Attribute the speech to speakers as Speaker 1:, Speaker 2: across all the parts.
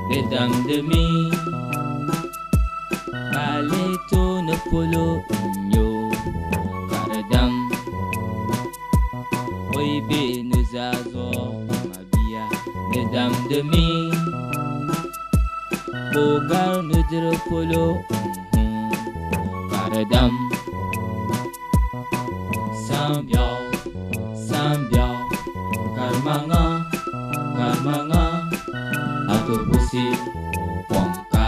Speaker 1: Bɛ damdimi ka a lihi tooni polo n-nya o ka di dam. O yi be nuzaa zuɣu o mabia ni damdimi ka o gari nudiri polo n-hu ka di dam. Sambiɛɣu, sambiɛɣu, karimaŋa, karimaŋa, a ti busi kom ka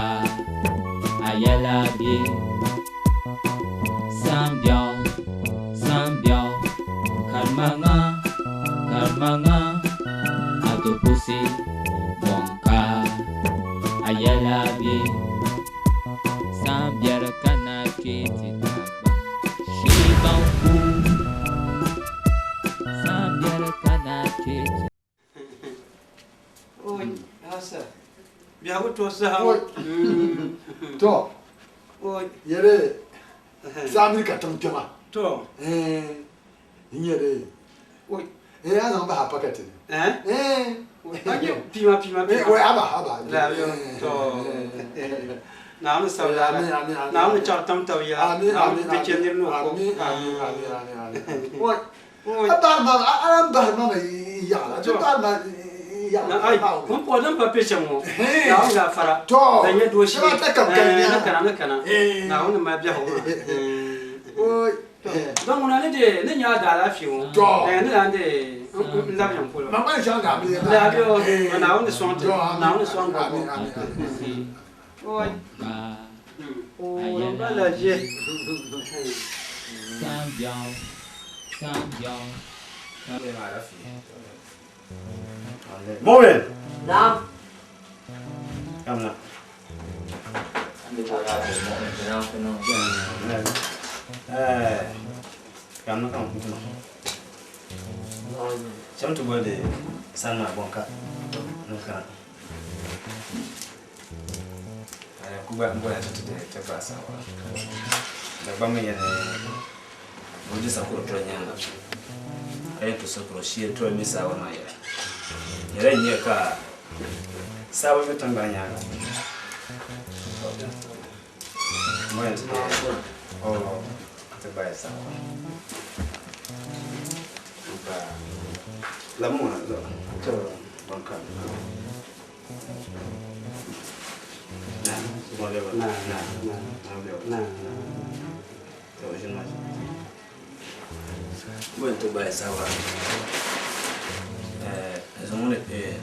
Speaker 1: a yɛla be. Sambiɛɣu, sambiɛɣu, karimaŋa, karimaŋa, a ti busi kom ka a yɛla be. Sambiɛri kana kpe ti Dagbaŋ shee baŋ ku. Sambiɛri kana kpe ti.
Speaker 2: Biɛhigu to saha ŋɔ.
Speaker 3: To, yɛli saa mini katiŋ kpɛma.
Speaker 2: To.
Speaker 3: N yɛli a zaŋ bahi a pakɛti ni.
Speaker 2: Pima pima pima.
Speaker 3: Wai haba haba.
Speaker 2: To. Naawuni sabila.
Speaker 3: Amin amin amin.
Speaker 2: Naawuni chaɣ tam tabi ya.
Speaker 3: Amin amin.
Speaker 2: Naawuni bi chɛ nir ni o ko.
Speaker 3: Amin amin amin amin amin. Wai. A bahiri ma a lan bahiri ma mi yaɣila. A ti bahiri ma yaɣila.
Speaker 2: Ai, ŋun puhi din pa kpe shɛm ŋɔ, Naawuni gaafara.
Speaker 3: To.
Speaker 2: Din nyɛ dooshee.
Speaker 3: Dama ta kam ka nya.
Speaker 2: Ni kana ni kana. Naawuni mali biɛhigu maa.
Speaker 3: Oi.
Speaker 2: Don ŋuna ni dee ni nya a daalaafee ŋɔ,
Speaker 3: To.
Speaker 2: ni lan dee n labi yiŋ polo.
Speaker 3: Ma ŋmani shɛŋa daa mi ya.
Speaker 2: Labi o, Naawuni sɔŋ ti.
Speaker 3: To, amin.
Speaker 2: Naawuni sɔŋ gbogbo.
Speaker 3: Amin amin amin.
Speaker 2: Oi.
Speaker 1: Ka
Speaker 2: O bala je.
Speaker 1: Sambiɛɣu, sambiɛɣu.
Speaker 4: Mɔwin!
Speaker 5: Naam.
Speaker 4: Kamina. Kamina kam kuntuna. Cham ti boli di sani maa bɔŋ ka ni kana. Ku gba n bɔya ti ti ti gbaai saawara. Dagbaŋ mi yɛli o di sakoro toli nyaaŋa ka yɛn to sakoro shee toli mi saawara maa yɛla. Yɛla n-nyɛ ka saawara be tiŋgbani nyaaŋa. M bɔya ti o ti gbaai saawara. Labi ŋɔ na zuɣu. Bɔŋ ka.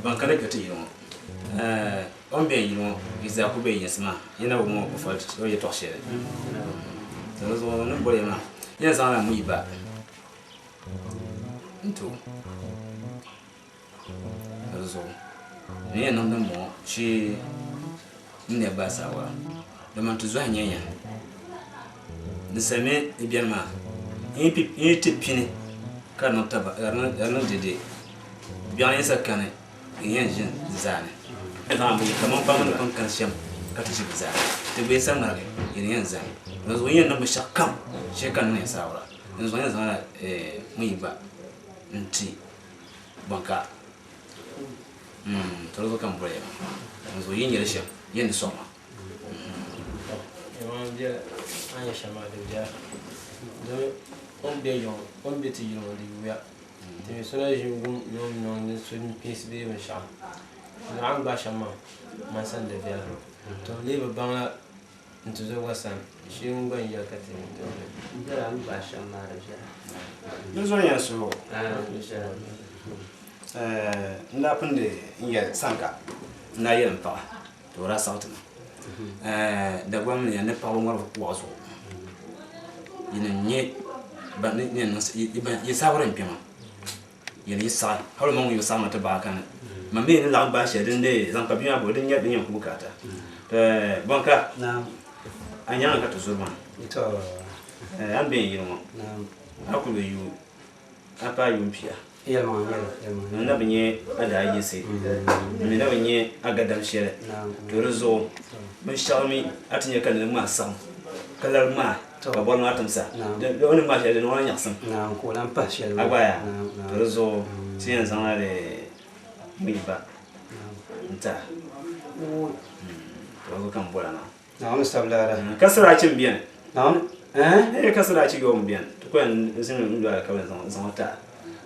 Speaker 4: Ban kana kpɛ ti yili ŋɔ o ni bɛ yili ŋɔ yi zaa ku bɛ yinsi maa yi na bi ŋɔ o fali o yɛltɔɣa shɛli to di zuɣu ni boli ya maa yɛn zaŋla mui ba n ti o Di zuɣu n ni yɛn niŋ dimbɔŋɔ shee n ni gbaai saawara, dama n tizɔhi n-nyɛ ya. Di sami ni beni maa, n yi ti pini ka di niŋ dɛde, biɛɣu yi sa kani n yɛn ʒini di zaa ni. Kaman kpamba ni pun kani shɛm ka ti ʒi bɛ zaa ni, ti gba yi sa ŋmaligi yi ni yɛn zani. Di zuɣu n yɛn niŋ binshɛɣukam shee ka n niŋ ya saawara. Di zuɣu n yɛn zaŋla ŋun yi gba n-ti Bɔnka to di zuɣu ka n boli ya maa n zuɣu yi ni yɛli shɛm yɛn ni sɔŋ ma.
Speaker 6: Yɛlimaŋli biɛla a ni yɛli shɛm maa di viɛla domi o ni bɛ yiŋ o ni bɛ ti yili ŋɔ di yuuya ti mi so na ʒi n-gum ni o niŋ ni so piɛsi bee binshɛɣu lala a ni gbaai shɛm maa man sani di viɛla to n lee bi baŋla n tizo gba sani shee ŋun gba n-yɛli ka ti mi doli.
Speaker 5: N viɛla a ni gbaai shɛm maa di viɛla.
Speaker 4: Di zuɣu yɛn suhu n daa pindi n yɛli sanka n daa yɛli n paɣa ka o daa saɣi ti ma Dagbaŋ mi ni paɣaba ŋɔri waɣa zuɣu yini n nyɛ ban yi saawara n kpɛma yɛli yi saɣi hali o ma ŋun yi bi saɣi ma ti baɣa kani ma mi ni laɣim gbaai shɛli din dee zaŋ kpa bia maa bɔ din nyɛ din yɛn ku bukaata bɔnka a nyaŋa ka ti zuri maa a ni be n yili ŋɔ a kuli bi yuui a paai yuun pia n na bi nyɛ a daa yiɣisi n mi na bi nyɛ a gadam shɛli to di zuɣu binshɛɣu mi a ti nyɛ ka niri ŋmaai saɣim ka lari ŋmaai ka bɔri maa timsa o ni ŋmaai shɛli di niŋ o la nyaɣisim a gba yaa to di zuɣu ti yɛn zaŋla di mui ba n-ti a. To ka n bɔra maa.
Speaker 2: Naawuni sabilaara.
Speaker 4: Ka sirachi m beni.
Speaker 2: Naawuni eh?
Speaker 4: Eh, ka sirachi yɔbu m beni. Ti ku yɛn zaŋ n lɔra ka bɛ zaŋ o ti a.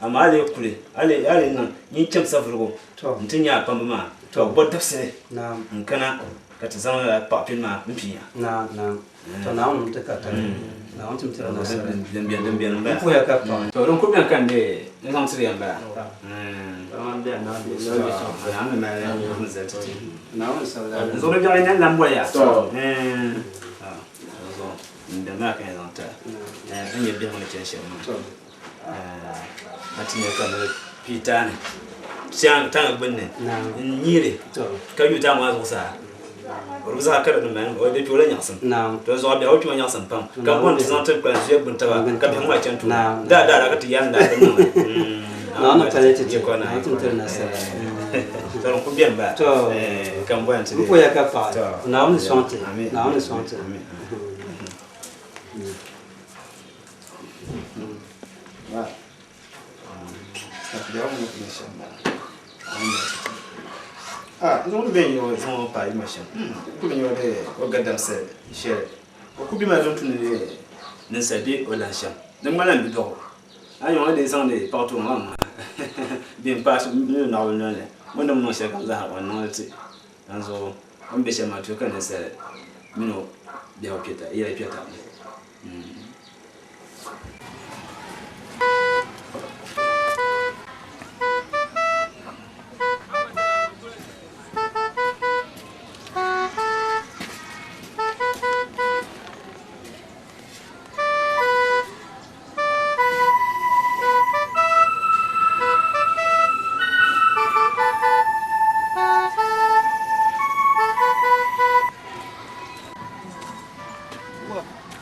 Speaker 4: Amaa a lee kuli, a lee a lee niŋ nyin cham savurugu nti nya a kpamba maa, ka bɛ bɔ dabisili n kana ka ti zaŋ lala paɣa pini maa m pii a.
Speaker 2: Naam, naam. To Naawuni n ti ka tali. Naawuni tim tira nasara.
Speaker 4: Din beni, din beni m-bala.
Speaker 2: N puhiya ka paɣi.
Speaker 4: To din kuli beni ka n dee n zaŋ tiri ya m-bala. Naawuni mali n zali ti ti.
Speaker 2: Naawuni sabila.
Speaker 4: N zuɣuri biɛɣu yi na lan boli ya. N beni maa ka yɛn zaŋ ti a. N nyɛ biɛhigu ni chani shɛm maa. A ti nya ka ni pii taani taaŋa gbunni n nyiiri ka yu taaŋa maa zuɣusaa o di zaa ka di mali o di kpe o la nyaɣisim to zuɣu biɛhigu kpema nyaɣisim pam ka bɔni ti zaŋ ti kpalim zuya gbuni taba ka biɛhigu maa chani tooni daa daa daa ka ti yaan daa din niŋ to din ku beni bala ka n bɔni ti
Speaker 2: N puhiya ka paɣi Naawuni sɔŋ ti Naawuni sɔŋ ti.
Speaker 4: Ninsal bɛ o lahi shɛm di ŋmanila n bidɔɣu a ni lee zaŋdi paɣa tuuni maa maa bɛ n paai ni naɣibil nolini o ni niŋ shɛli kam zaa o niŋli ti dinzuɣu o ni bɛ shɛm maa tuhi ka ninsal mini o biɛhigu yɛla kpɛ tabi ni.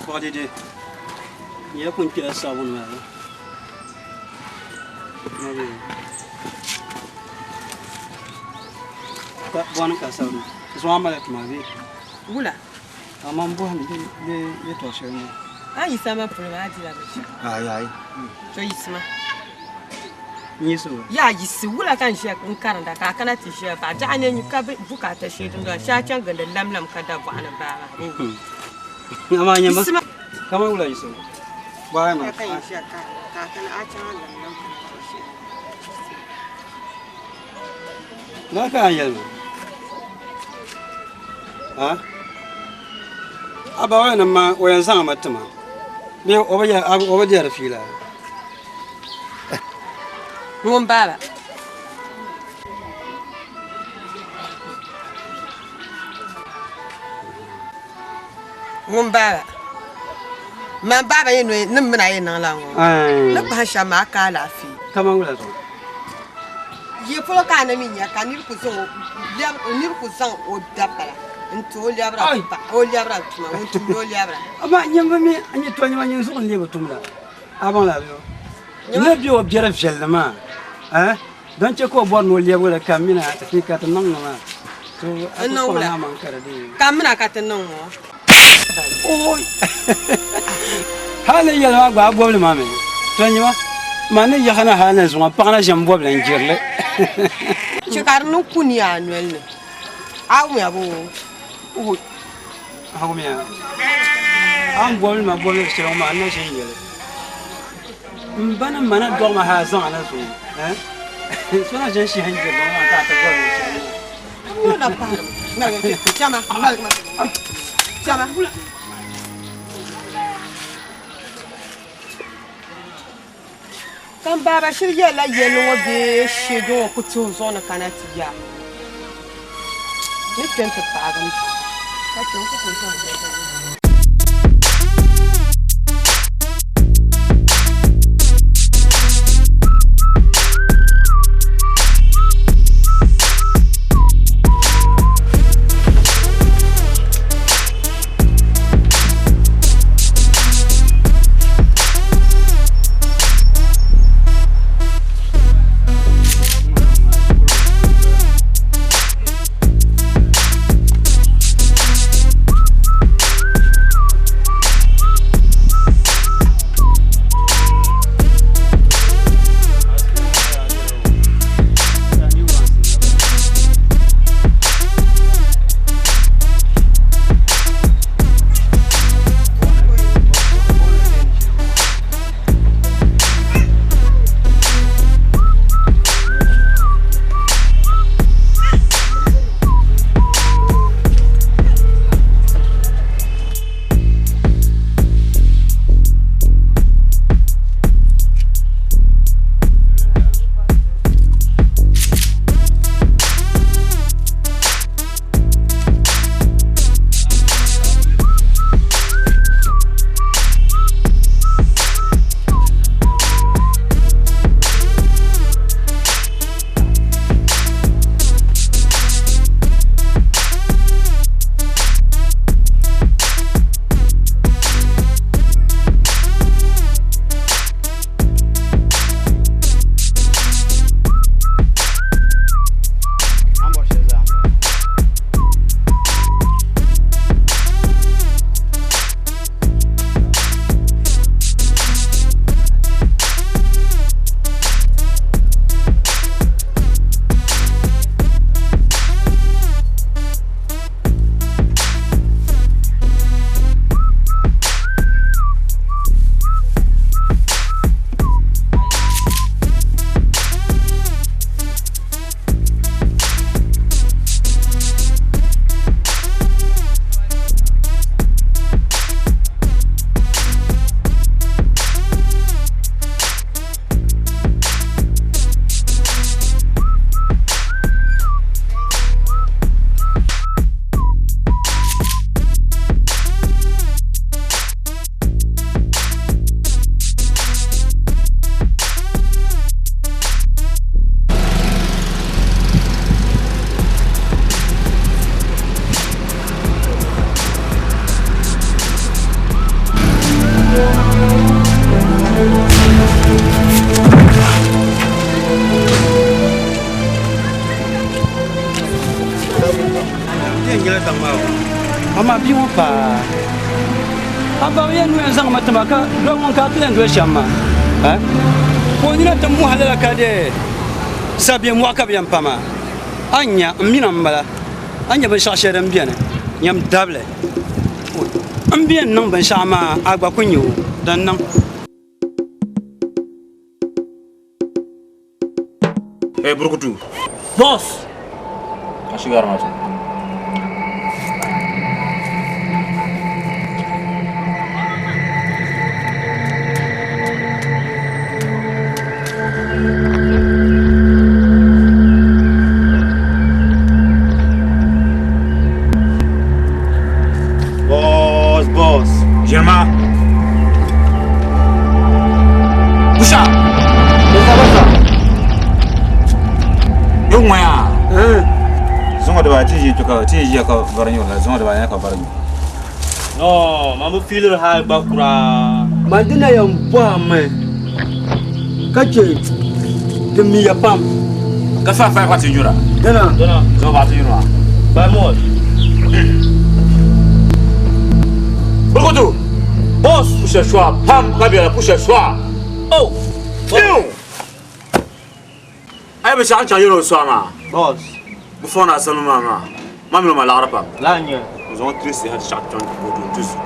Speaker 2: Kɔɣididi nyɛla pun kpela sabuni maa ni. Ka bɔni ka sabuni zuɣu mali tuma bee?
Speaker 7: Wula?
Speaker 2: Amaa n bɔhim di yɛtɔɣ shɛli ŋɔ.
Speaker 7: A yiɣisi ma polo maa a dila binshɛɣu.
Speaker 2: Ayi ayi.
Speaker 7: To yiɣisima.
Speaker 2: N yiɣisi o.
Speaker 7: Yaa yiɣisi wula ka n ʒiya n karinda ka a kana ti ʒiya baɣa biɛɣu ne nyu ka bukaata shee dundɔŋ shee a chaŋ gindi lamlam ka da bɔɣu ni baa maa bee?
Speaker 2: Amaa nyɛ ma.
Speaker 7: Yiɣisima.
Speaker 2: Kamani wula yiɣisi o? Bɔhaya maa.
Speaker 7: Ka n ʒiya ka a kana a chaŋ a lamlam kana ti ʒiya.
Speaker 2: Lala ka a yɛli ma. Ha? A ba o yɛn ma o yɛn zaŋmi ti ma bee o bi o bi dɛri fiila.
Speaker 7: Ŋun baaba. Ŋun baaba. Man baaba yi ni ni mina yi niŋ la ŋɔ. Ni kpahi shɛm maa ka alaafee.
Speaker 2: Kaman wula zuɣu?
Speaker 7: Yi polo ka a na mi nya ka nir ku zaŋ o nir ku zaŋ o dabala n-ti o lɛbira o lɛbira tuma ŋun tumdi o lɛbira.
Speaker 2: Amaa nyimba mi a ni to nyima nyin zuɣu n-lee bi tumda. A baŋ la bɛ ni be o biɛri viɛlli maa, eh, din chɛ ka o bɔri ni o lɛbigi li ka mina ka ti niŋ ŋɔ maa. So a ku kpaŋ a maŋ ka di dii.
Speaker 7: Ka mina ka ti niŋ ŋɔ.
Speaker 2: Oi! Hal ni yɛli maa gba a bɔbili ma mi. To nyima, man ni yaɣi na hal ni zuŋɔ paɣa na ʒim bɔbili n-jiri li.
Speaker 7: Chɛ ka di niŋ kuni a noli ni. A wumya boo?
Speaker 2: Oi! A wumya? A ni bɔbili ma bɔbili shɛli ŋɔ maa, n na ʒi n-yɛli. M ba ni ma na dɔɣi ma hal zaŋ a na zuŋɔ, eh? So na ʒi n-shihi n-jiri li ŋɔ maa ka a ti bɔbili shɛli maa.
Speaker 7: Ka m baaba shiri yɛlila yɛlli ŋɔ bee shɛdu ŋɔ ku tuhi zuɣu ni kana ti ya ni kpe nti paagi m bia ka chɛ n ku pun zaŋ yɛlli ŋɔ.
Speaker 2: yɛn nyɛla daŋ maa o. Amaa bia ŋɔ paa, a ba yɛn nuu yɛn zaŋmi ti ma ka doli ŋun ka a ti yɛn doli shɛm maa. Eh? Ka o nina ti mɔhi lala ka dee sabiɛ mɔɣu ka bɛ yɛn pa maa. A ni nya, m mina m-bala. A ni nya binshɛɣu shɛli din beni, nyam dabili. M bi yɛn niŋ binshɛɣu maa, a gba ku nya o, din niŋ.
Speaker 4: Hey, Burkutu.
Speaker 1: Boss!
Speaker 4: Ka shigar ma tu.
Speaker 8: Boss, boss.
Speaker 4: Jema. Busha. Yo ŋmaya. Zuŋɔ dibaa ti ʒi ka ti ʒiya ka vari nyuri la zuŋɔ dibaa nya ka vari nyu.
Speaker 6: No, ma bi fiiliri hali gba kura.
Speaker 2: Man dina yɛn bɔhimmi ka chɛ di miya pam.
Speaker 4: Ka fa fa ka ti nyura.
Speaker 2: Dina.
Speaker 6: Dina.
Speaker 4: Zuŋɔ baa ti nyuri maa.
Speaker 6: By much.
Speaker 4: Burkutu.
Speaker 6: Boss.
Speaker 4: Pusha shwa pam ka biɛla pusha shwa.
Speaker 6: Oh.
Speaker 4: Ew. A yi bi shɛɣu n-chaŋ yɛli o sɔɣu maa.
Speaker 6: Boss.
Speaker 4: Bɛ fɔŋ na salo maa maa. Ma mini o ma laɣiri pam.
Speaker 6: Laa n-nyɛ.
Speaker 4: N zaŋ o tirisi hali shɛɣu chaŋ o duu nti zu.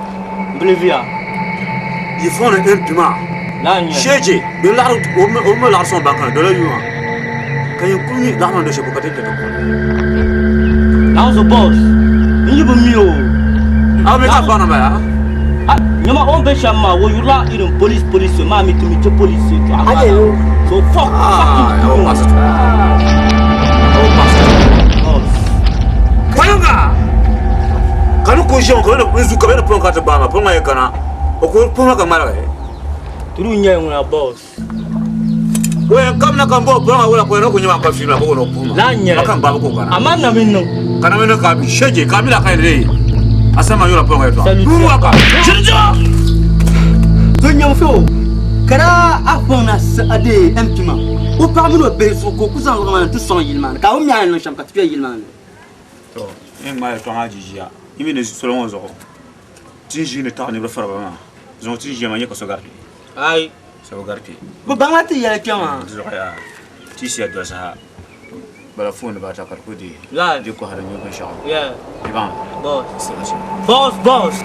Speaker 6: Bolivia.
Speaker 4: Yi fɔŋ ni MP maa.
Speaker 6: Laa n-nyɛ.
Speaker 4: Sheeje bɛ laɣiri o mi laɣiri sɔŋ banka ni dola yuuma. Ka yin kuli mi laɣiri maa ni do shɛli polo ka ti kpɛ ti kɔŋ.
Speaker 6: Laa boss. N yi bi mi o.
Speaker 4: A bi mi ka baŋ na bala?
Speaker 6: Ah, nyama o ni be shɛm maa, o yurila irin police police so maa mi ti mi ti police so tɔɣa maa na. So fuck,
Speaker 4: Ah,
Speaker 6: fucking
Speaker 4: I will pass it. I will pass it.
Speaker 6: Boss.
Speaker 4: Kpalinga! Ka ni ku ʒiɛm ka bɛ ni zu ka bɛ ni pɔŋ ka ti gbaai ma pɔŋ maa yi kana o ku pɔŋ ma ka ŋmaligi.
Speaker 6: Turu n-nyɛ ŋuna boss.
Speaker 4: O yɛn kamina ka n bɔ pɔŋ maa wula ka o yɛn ku nyɛ ma ka fiili ma ka o ni o puhi ma.
Speaker 6: Laa n-nyɛ
Speaker 4: Ma ka n gbaai ba ka o kana.
Speaker 6: Amaa na mi niŋ.
Speaker 4: Ka na mi niŋ ka sheje ka mi la ka yɛn deei a sani maa yɔla pɔŋ yɛltɔɣa.
Speaker 6: Salute.
Speaker 4: Nuu wa ka shiri
Speaker 2: To nyam fo ka daa a fɔŋ na a deei MP maa o paɣa mini o bihi zuɣu ka o ku zaŋ liɣiri maa na ti sɔŋ yili maa ni ka a bi mi a ni niŋ shɛm ka ti kpe yili maa ni.
Speaker 4: To n ŋmaai yɛltɔɣa maa ʒiʒiya yi mi ni soli ŋɔ zuɣu ti ni ʒiindi taɣi niriba fariba maa zuŋɔ ti ni ʒiya maa nyɛ ka so gari kpe.
Speaker 6: Ai.
Speaker 4: So bi gari kpe.
Speaker 2: Bɛ baŋla ti yɛli kpe maa.
Speaker 4: Di zuɣu yaa ti siya dolisi ha bala foon dibaata ka di ku deei
Speaker 6: Live.
Speaker 4: di kɔhiri nyu binshɛɣu.
Speaker 6: Yeah.
Speaker 4: Di baŋ.
Speaker 6: Boss.
Speaker 4: Sili shɛm.
Speaker 6: Boss, boss.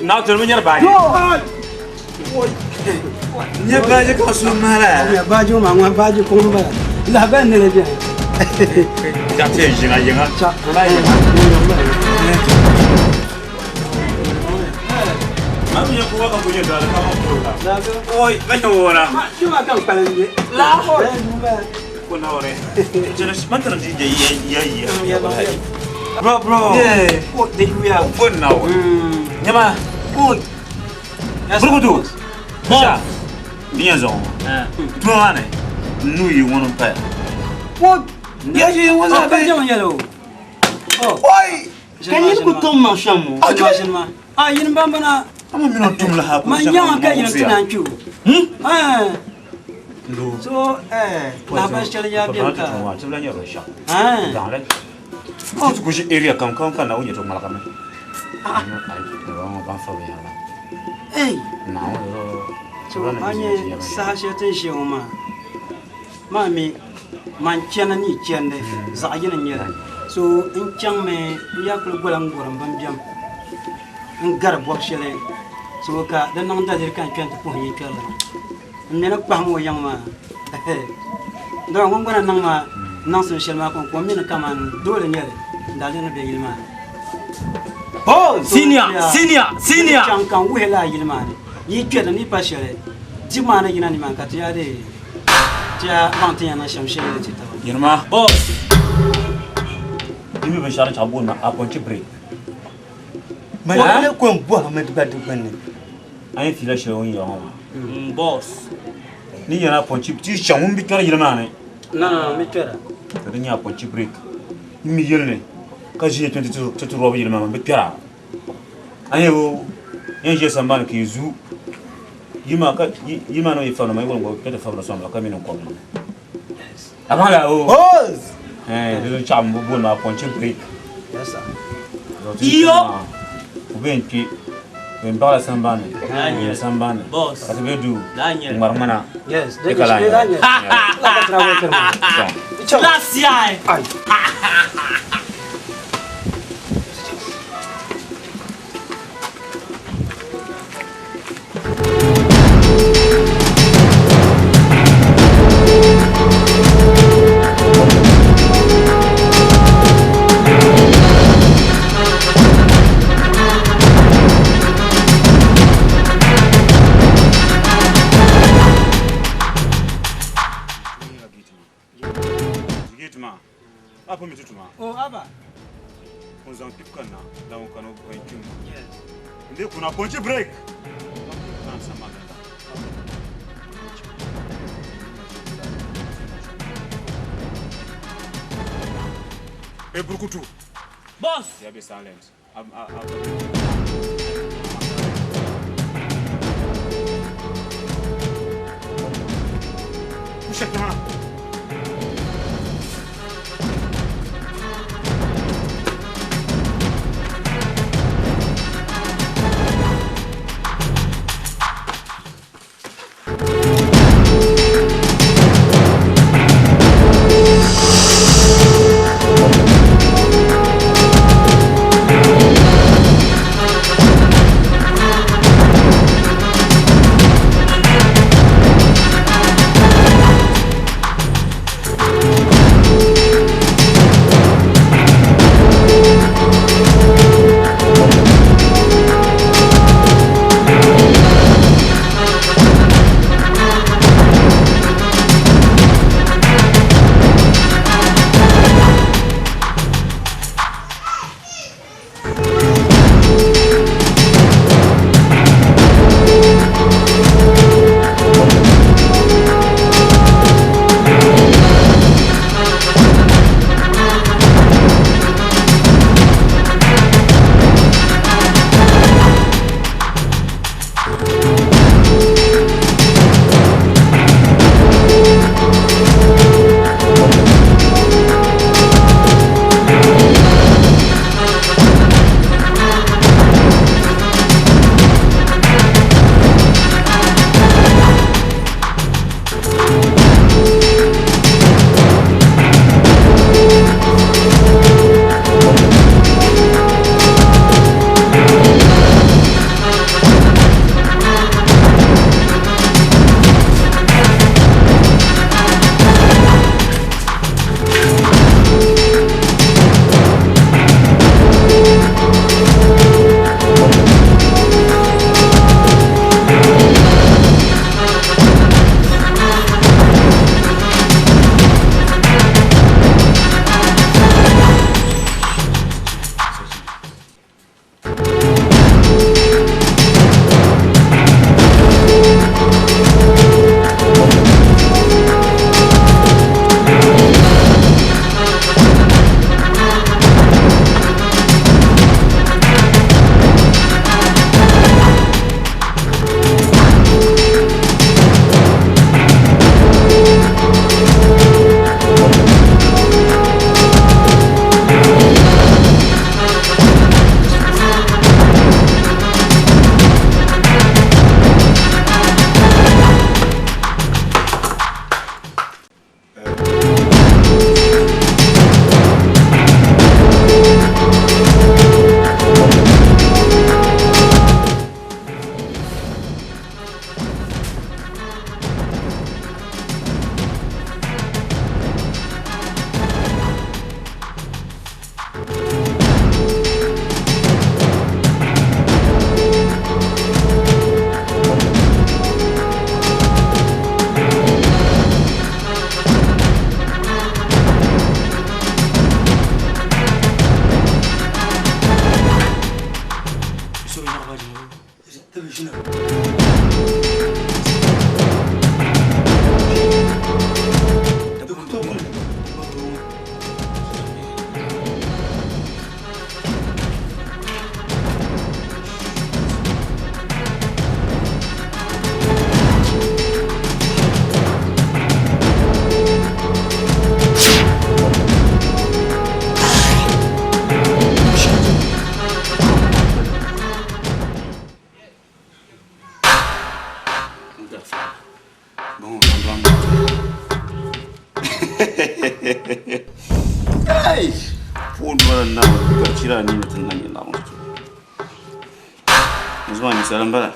Speaker 4: Naa tuli mi nyɛri baaji. Nyɛ baaji ka so mala.
Speaker 2: Baaji ŋɔ maa ŋɔ baaji kuŋ n bala. Lahabali ni di beni.
Speaker 4: Jaɣiti yiŋa yiŋa. Ma mi nyɛ kuwa ka ku nyɛ dɔli ka ma kuura. Oi, ka nyɛ wora.
Speaker 2: Kpɛ maa ka n kpalim bɛ.
Speaker 4: La. Ko na wore. Jene man tana di ya ya ya. Bro bro.
Speaker 2: Yeah. Ko de yuya.
Speaker 4: Ko na wo. Nyama.
Speaker 2: Ko.
Speaker 4: Burkutu. Sha. Ni yan zɔŋɔ. Tuma maa ni n nuu yi ŋuni m-paya.
Speaker 2: Ko.
Speaker 4: Ya ʒi ŋun zaa
Speaker 2: Ka jɛma yɛli o.
Speaker 4: Oi!
Speaker 2: Ka nyin ku tom maŋ shɛm ŋɔ. A yini bambana.
Speaker 4: Ama mini o tum laha
Speaker 2: Ma nyaŋa ka yini ti naan kpi o. So eh lahabali shɛli yaa beni ka.
Speaker 4: Ti bi lahi nyɛri binshɛɣu.
Speaker 2: Eh.
Speaker 4: Daŋli. Ti ku ʒi area kam kam ka Naawuni nyɛ ti ŋmaligimi.
Speaker 2: Ei. So a nyɛ saha shɛli ti ni ʒiya ŋɔ maa maa mi man chana ni chandi zaɣ yini n nyɛli so n chaŋmi n yaa kuli gola n gorim bin biɛm n gari bɔbu shɛli so ka di niŋ daliri ka n kpɛ n ti puhi yinkpɛrili maa n mi ni kpahim o yiŋ maa dama ŋun gba na niŋ ma niŋsim shɛli maa kɔŋko n mi ni kaman doole n nyɛli n daa lihiri bɛ yili maa ni.
Speaker 6: Oh, senior, senior, senior.
Speaker 2: Chaŋ ka n wuhi laa yili maa ni yi kpɛ di ni pa shɛli di maa ni yina nimaani ka ti yaa dee ti yaa baŋ ti yɛn niŋ shɛm shɛli ni ti taba.
Speaker 4: Yirima.
Speaker 6: Boss.
Speaker 4: Yi mi binshɛɣu din chaɣ booni ma apɔnchi break.
Speaker 2: Mani ne ko n bɔhimi gba di gbunni.
Speaker 4: A ni fiila shɛli o ni yɛli ŋɔ maa.
Speaker 5: Boss.
Speaker 4: Ni yɛn apɔnchi ti shɛm ŋun bi kpɛri yili maa ni.
Speaker 2: No no no mi kpɛra.
Speaker 4: Ka di nyɛ apɔnchi break. N mi yili ni ka ʒiya kpɛ ti ti rɔbi yili maa mi bi kpɛra. A nyɛ o yɛn ʒiya sambani ka yi zu yi maa ka yi maa ni yi fabila maa yi wali ŋɔ kpɛ ti fabila sɔŋ ba ka mi ni kom ni. A maŋ la o.
Speaker 2: Boss.
Speaker 4: Eh, di chaɣ m booni maa apɔnchi break.
Speaker 2: Yes sir.
Speaker 5: Iyo.
Speaker 4: O bɛ n kpɛ o yɛn baɣila sambani o yɛn sambani
Speaker 5: Boss.
Speaker 4: ka ti bɛ duu
Speaker 5: Daa nyɛli.
Speaker 4: ŋmari ŋmana.
Speaker 2: Yes.
Speaker 4: Di ka laa
Speaker 2: Daa nyɛli.
Speaker 5: Last year.
Speaker 2: Ai.
Speaker 4: Gate maa a pun mi ti tuma
Speaker 2: Oh aba.
Speaker 4: n zaŋ kpib kanna la ŋun kana o yɛn kpimi n dee kuna pɔnchi break Hey, Burkutu.
Speaker 5: Boss.
Speaker 4: Yeah, be silent. Push it down. Zuma ninsal m-bala.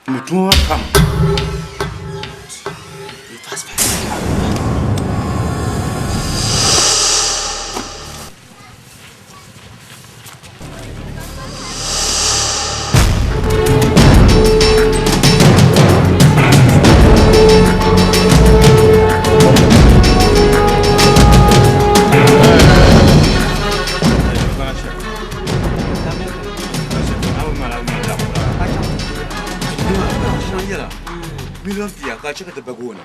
Speaker 4: Mi tuma maa pam. Million pia ka chɛ ka ti ba gooni.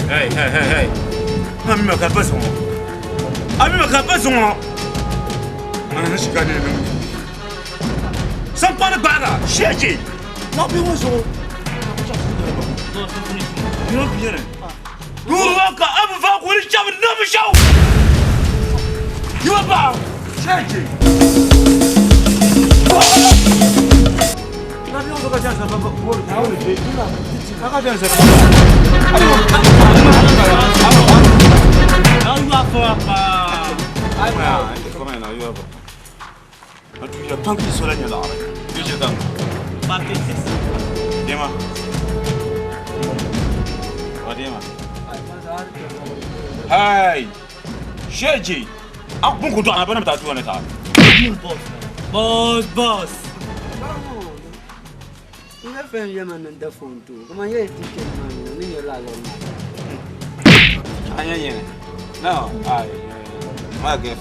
Speaker 4: Hey, hey, hey, hey. A mi ma ka ba zuŋɔ. A mi ma ka ba zuŋɔ. Mana ni shika ne niŋ. Sampani gbaara, sheeji. Na bi ŋɔ zuɣu. Yino biyɛri. Ruwa ka abu fa kuli chabi nabi shaw. Yiwa ba, sheeji. Hey! Sheji!
Speaker 5: Boss, boss.
Speaker 2: N yɛri fɛn yɛma ni da phone to kuma n yɛli ti kpɛ maa ni nyɛ laa lɔri maa.
Speaker 4: Anya yɛn. No, ai. Ma ge.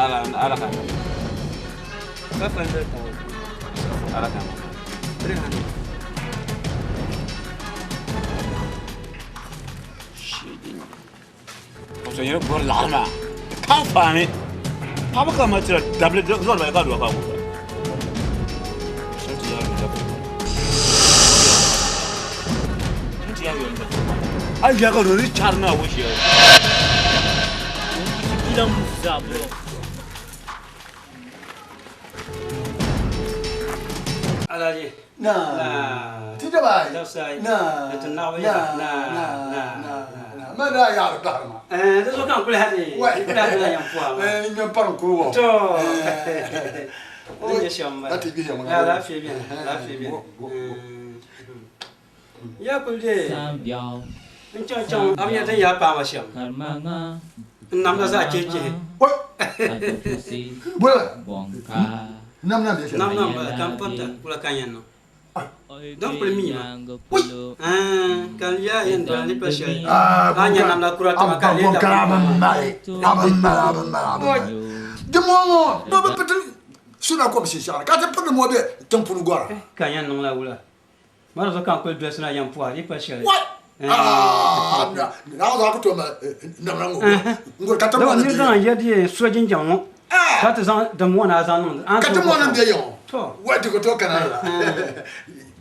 Speaker 4: Ala ala ka.
Speaker 2: Ka fɛn dɔ ta.
Speaker 4: Ala ka.
Speaker 2: 300.
Speaker 4: Sheji. Ko so yɛrɛ bɔri laɣari maa. Kan faami. Paɣaba ka ma tira dabili zɔri ba ka do ka ko. Ai ya ka rori char na wo shi.
Speaker 5: Kila musa bro.
Speaker 2: Alaji.
Speaker 3: Na. Ti daba.
Speaker 2: Dabsai.
Speaker 3: Na.
Speaker 2: Ti naɣ
Speaker 3: Na.
Speaker 2: na
Speaker 3: Na.
Speaker 2: na
Speaker 3: Na. Na. Ma daa yaari bahiri ma.
Speaker 2: Eh, di zuɣu ka n kuli hali.
Speaker 3: Wai.
Speaker 2: N kuli hali la yan puha ma.
Speaker 3: Eh, n ŋmɛ parim kuli wɔ.
Speaker 2: To.
Speaker 3: Eh.
Speaker 2: Din nyɛ shɛm m-bala.
Speaker 3: Na ti gbihi yɛm
Speaker 2: Ya, laafee beni, laafee beni.
Speaker 3: Wo, wo, wo.
Speaker 2: Ya kuli dee
Speaker 1: Sambiao,
Speaker 2: n chaŋ chaŋ a bi nya din yaa paai ma shɛm.
Speaker 1: Karmanga,
Speaker 2: N namda zaa chihi chihi.
Speaker 3: Wai.
Speaker 1: Adopusi,
Speaker 3: Bɔla.
Speaker 1: Bonka,
Speaker 3: Nam nam bɛ shɛli.
Speaker 2: Nam nam bala ka n pirita kula ka n yɛn niŋ. Don kuli mi ma.
Speaker 1: Polo,
Speaker 2: Eh, ka n yaa yɛn doli ni pa shɛli.
Speaker 3: Ah,
Speaker 2: A nya namda kura tima ka lee
Speaker 3: Bon kara
Speaker 2: da
Speaker 3: a bi mali. A bi mali, a bi mali, a bi mali. Di mɔŋɔ, bi bi piti suna kom shinshɛɣu ka ti piri mɔ bɛ tiŋ puuni gɔra.
Speaker 2: Ka n yɛn niŋ la wula. Ma di zuɣu ka n kuli dolisi na yɛn puha di pa shɛli.
Speaker 3: Wai! Ah, na na ku tooi mali namda ŋɔ. N guri ka ti
Speaker 2: Dama
Speaker 3: mɔni
Speaker 2: niri
Speaker 3: bɛ
Speaker 2: zaŋ n yɛ di yɛn so jinjam ŋɔ. Ka ti zaŋ din mɔni a zaŋ niŋdi.
Speaker 3: Ka ti mɔni bɛ yɛŋɔ.
Speaker 2: To.
Speaker 3: Wai di ku tooi kana la.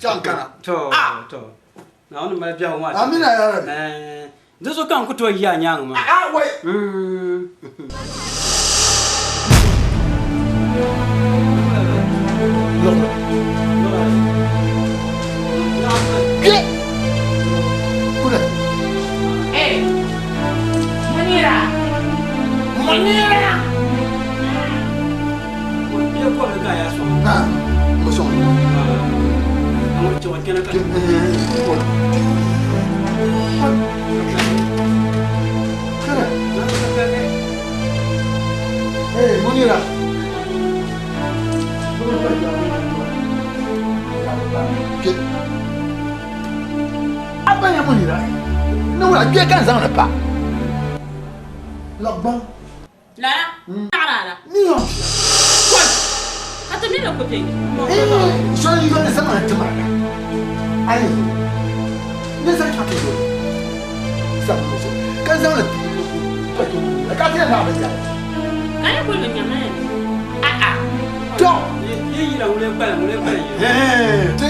Speaker 3: Chaŋ kana.
Speaker 2: To, to. Naawuni mali biɛhigu maa.
Speaker 3: Amina ya Rabbi.
Speaker 2: Eh, di zuɣu ka n ku tooi yi a nyaaŋa maa.
Speaker 3: Ah, wai. Kpe. Kule.
Speaker 8: Hey, Munira. Munira.
Speaker 2: Bia kɔbili ka a yaa sɔŋ.
Speaker 3: Ah, n bi sɔŋ.
Speaker 2: A ŋun chaŋ o kpɛna ka.
Speaker 3: Kare. Hey, Munira. Kpe. Abba ya Munira. Ne wula kpe ka n zaŋ li pa. Lagbaŋ.
Speaker 8: Lala. Taɣara la.
Speaker 3: Million.
Speaker 8: Kɔl. Ka ti mi ni ku bɛ.
Speaker 3: Eh, soli yoli zaŋ li ti ma. Ayi. Ne zaŋ chaŋ ti yoli. Sabi mo so. Ka zaŋ li pa ti Munira. Ka ti yɛn naɣ bi yɛli.
Speaker 8: Ka yi kuli bi nyama ya. A'a.
Speaker 3: To.
Speaker 2: Yi yira ŋun lee kpalim, ŋun lee kpalim yira.
Speaker 3: Eh, ti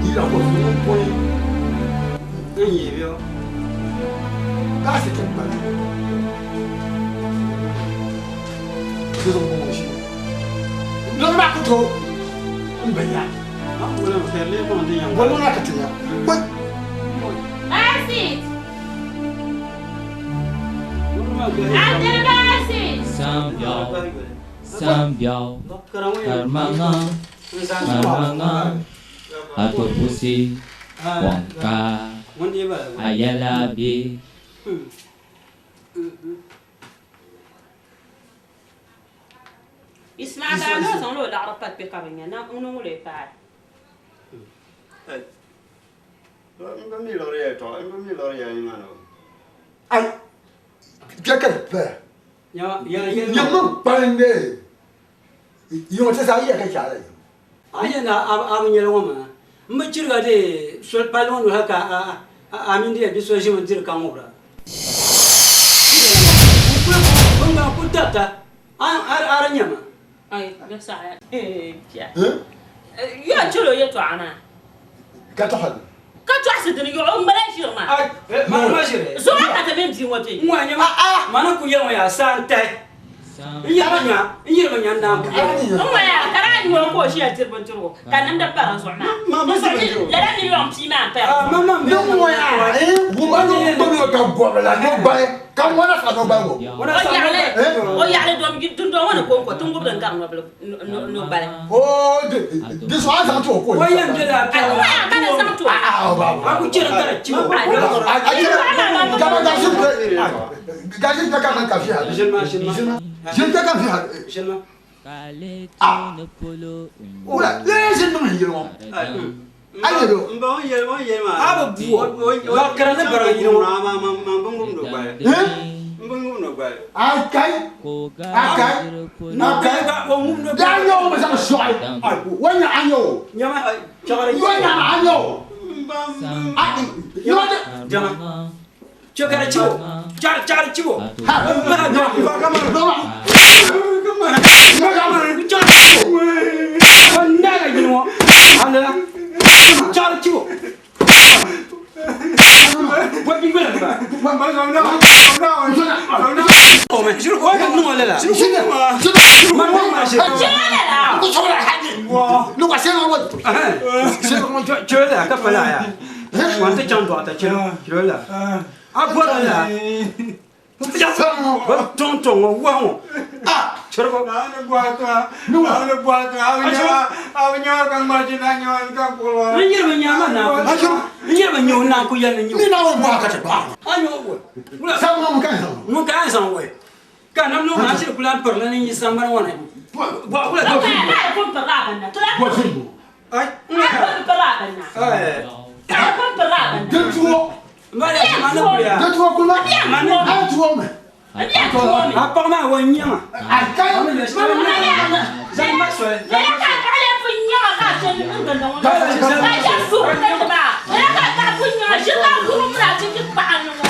Speaker 3: yira ko ŋun pɔi.
Speaker 2: N yihi bɛ o.
Speaker 3: Kasi ti gbali. Di zuɣu ŋɔ shi. Lɔri maa ku tooi n bɛ ya. Wali ŋɔ ka ti ya. Kpɛ.
Speaker 8: Basit. Abdul Basit.
Speaker 1: Sambiao, sambiao, karmanga, karmanga, atopusi, wonka, ayalabi.
Speaker 8: Ismail ka no zaŋ lo laɣiri pa kpe ka bi nya na ŋuni ŋuli paai.
Speaker 2: N bi mi liɣiri yɛltɔɣa, n bi mi liɣiri yɛli nimaani o.
Speaker 3: Ai, kpɛ ka di paya. Nyɛmi kpalindi. Yiŋɔ ti zaa yiya ka chaala yiŋɔ.
Speaker 2: A yɛn na a bi nyɛli ŋɔ maa. M bi chiriga de soli palli ŋɔ noli ka a mini di yɛn bi so ʒimi diri ka ŋubira. N gba ku darita a di nyɛ ma.
Speaker 8: Ai, bɛ saɣaya. Ya chɛl o yɛtɔɣa maa.
Speaker 3: Ka tɔɣisi.
Speaker 8: Ka tɔɣisi dini yɔɣu o ŋmala ʒiri maa.
Speaker 2: Ma ʒiri.
Speaker 8: Zuɣu ka ti mini bia ŋɔ be.
Speaker 2: N ŋɔ nyɛ ma ma ni ku yɛli ŋɔ yaa saa n-tahi. N yɛli nya n yɛli nya n naan ku yɛli.
Speaker 8: N ŋɔ yaa ka daa nyɛ o ka o ʒiya diri bindirigu ka nimdi pa di zuɣu maa. Lala miliɔn pia maa m-pa di zuɣu.
Speaker 3: Ni ŋɔ yaa wuma ni gbubi o ka gɔbila ni gbali ka ŋɔna fa ni gbali ŋɔ.
Speaker 8: O yaɣili dom dundɔŋ ŋɔ ni kɔŋko ti ŋubiri n-gari nɔbili gbali.
Speaker 3: Oo di so a zaŋ ti o ko.
Speaker 2: O yɛn be la
Speaker 8: A ŋɔ yaa ka di zaŋ ti o.
Speaker 2: A ku chɛri ka di chi o.
Speaker 3: A chɛri gama gasi gasi tɛ ka ka fi ha.
Speaker 2: Ʒini ma ʒini ma.
Speaker 3: Ʒini tɛ ka fi ha.
Speaker 2: Ʒini ma.
Speaker 3: Ah. Wula lee ʒini niŋ yili ŋɔ. A yɛli o.
Speaker 2: N ba o yɛli o yɛli maa. A bi bu o. Ba kara ni bara yili ŋɔ. Ma ma ma n bi ŋub no gbali. N bi ŋub no gbali.
Speaker 3: A kai. A kai. A kai. Da nyɛ o mi zaŋ sɔɣi. Wa nya a nyɛ o.
Speaker 2: Nyama chagari.
Speaker 3: Wa nya a nyɛ o. A nyama.
Speaker 2: Jama. Chagari chibo. Chagari chagari chibo.
Speaker 3: Ha.
Speaker 2: Bara jama.
Speaker 3: Ba kama. Dɔba.
Speaker 2: Ba kama. Chagari chibo. N naaga yili ŋɔ. Alhamdulillah. Chagari chibo. Wa bi gbɛlɛ ba. O mɛ. O bɛ nɔgɔ lɛ la. Ma nɔgɔ ma se. Chɛlɛ la ka fa la ya. Wa n tɛ chaŋ dɔɣita chɛlɛ chɛlɛ la. A bɔra la. Ba tɔŋ tɔŋ ŋɔ wahu ŋɔ. Chɛrigu. N yɛrɛ bi nyaama naa ku. N yɛrɛ bi nyɛ o naa ku yɛli ni nyɛ o.
Speaker 3: Ni naa o bɔra ka ti gbaai.
Speaker 2: A nyɛ o wɛ.
Speaker 3: Zaŋ ŋɔ ka zaŋ.
Speaker 2: Ŋun ka zaŋ wɛ. Ka nam no maa shiri kula pirili ni yi sambani ŋɔ ni. Bɔ kula
Speaker 8: Ka ka kun pirila a binna. Tula.
Speaker 3: Bɔ fimbo.
Speaker 2: Ai.
Speaker 8: Ka kun pirila a binna. Ka kun pirila a binna.
Speaker 3: Di tuo.
Speaker 2: Mbali ya ma ni kuya.
Speaker 3: Di tuo kula.
Speaker 2: Ma ni.
Speaker 3: A tuo mɛ.
Speaker 2: A paɣa maa wa nyɛma.
Speaker 3: A ka.
Speaker 2: Zaŋ ma soli.
Speaker 8: Lala ka paɣa pun nyɛma ka chɛ n gindi ŋɔ. Ka chɛ suhu ti maa. Lala ka paɣa pun nyɛma ʒi ka guru mira ti ti paɣa ni ŋɔ.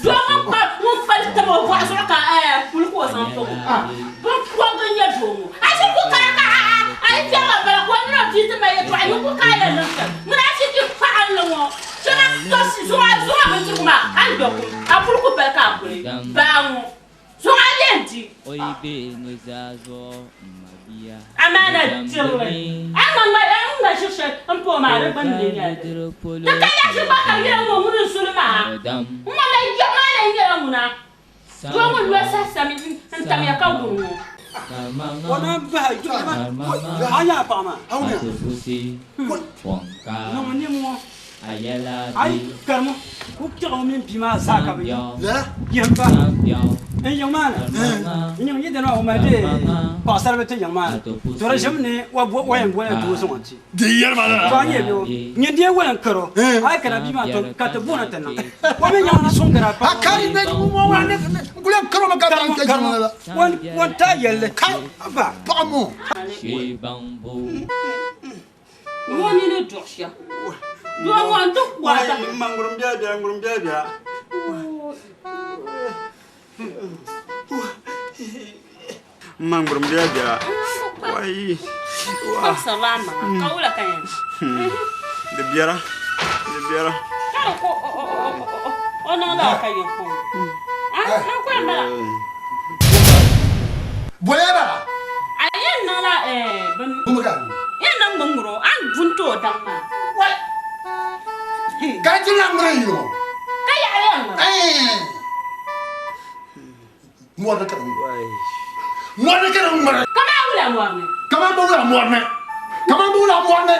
Speaker 8: Doo ŋun kpa ŋun pali taba o bɔɣu zuɣu ka kuli ka o zaŋ ti ŋɔ. Bin pɔbigi n nyɛ doo ŋɔ. A ʒi ku kara ka a yi kpɛri ba bala ka o mini o bia ti ma yɛltɔɣa yi ku ka a yɛn niŋ shɛm. Ŋuna a ʒi ti paɣa ni ŋɔ. Chɛma tɔsi zuɣu zuɣu bindirigu maa a ni gbɛ kum a puli ku pali ka a kuli baa ŋɔ. Zuɣu a yɛn di.
Speaker 1: O yi be nuzaa zuɣu m mabia.
Speaker 8: Amaana dirili. A ŋma a ŋma ʒiri shɛli n pa o maa di gbunni lee nyɛla dini. Ti ka yaɣi gba ka yɛli ŋɔ ŋuni n suli maa. N ŋɔ la yiɣi maa lee nyɛla ŋuna. Doo ŋun lo sahasami n tamya ka guni ŋɔ.
Speaker 2: O naan bahi a nya a paɣa maa. Niŋ nim ŋɔ. Ayi karimu ku kpiɣi o mini bia maa zaa ka bi yɛn ba n yiŋ maa na n yiŋ yi dina o mali de paɣasari bi ti yiŋ maa na to di ʒimi ni o yɛn boli doo zaŋ ti
Speaker 3: Di yɛri ma lala.
Speaker 2: To a nyɛ bi o nyin di yɛn wali n karo ayi kana bia maa to ka ti booni ti niŋ o mi nyaŋ ni suŋ kara
Speaker 3: A kari ne ŋɔ wa ne n kuli karo ma ka ban ka jima la.
Speaker 2: Wan ta yɛlli ba
Speaker 3: paɣa mo.
Speaker 8: Ŋɔ nini duɣu shɛm. Doo ŋɔ n ti kɔrita.
Speaker 2: Ma ŋurim biɛla biɛla ŋurim biɛla biɛla. Ma ŋurim biɛla biɛla. Wai.
Speaker 8: Kpabisirila a maŋa ka wula ka yɛn.
Speaker 2: Di biɛra di biɛra.
Speaker 8: Ka di ko. O niŋla ka yɛn kɔŋ. An ko yɛn bala.
Speaker 3: Boliya bala.
Speaker 8: A yɛn niŋla bin.
Speaker 3: Bumuga.
Speaker 8: Yɛn niŋ bin ŋuro an dun ti o daŋ maa.
Speaker 3: Wai. Ka ti lahi ŋmiri yino.
Speaker 8: Ka yaɣali yɛn ŋmiri.
Speaker 3: Mɔri ni ka di ŋmiri. Mɔri ni ka di ŋmiri.
Speaker 8: Kaman wula mɔri ni.
Speaker 3: Kaman bi wula mɔri ni. Kaman bi wula mɔri ni.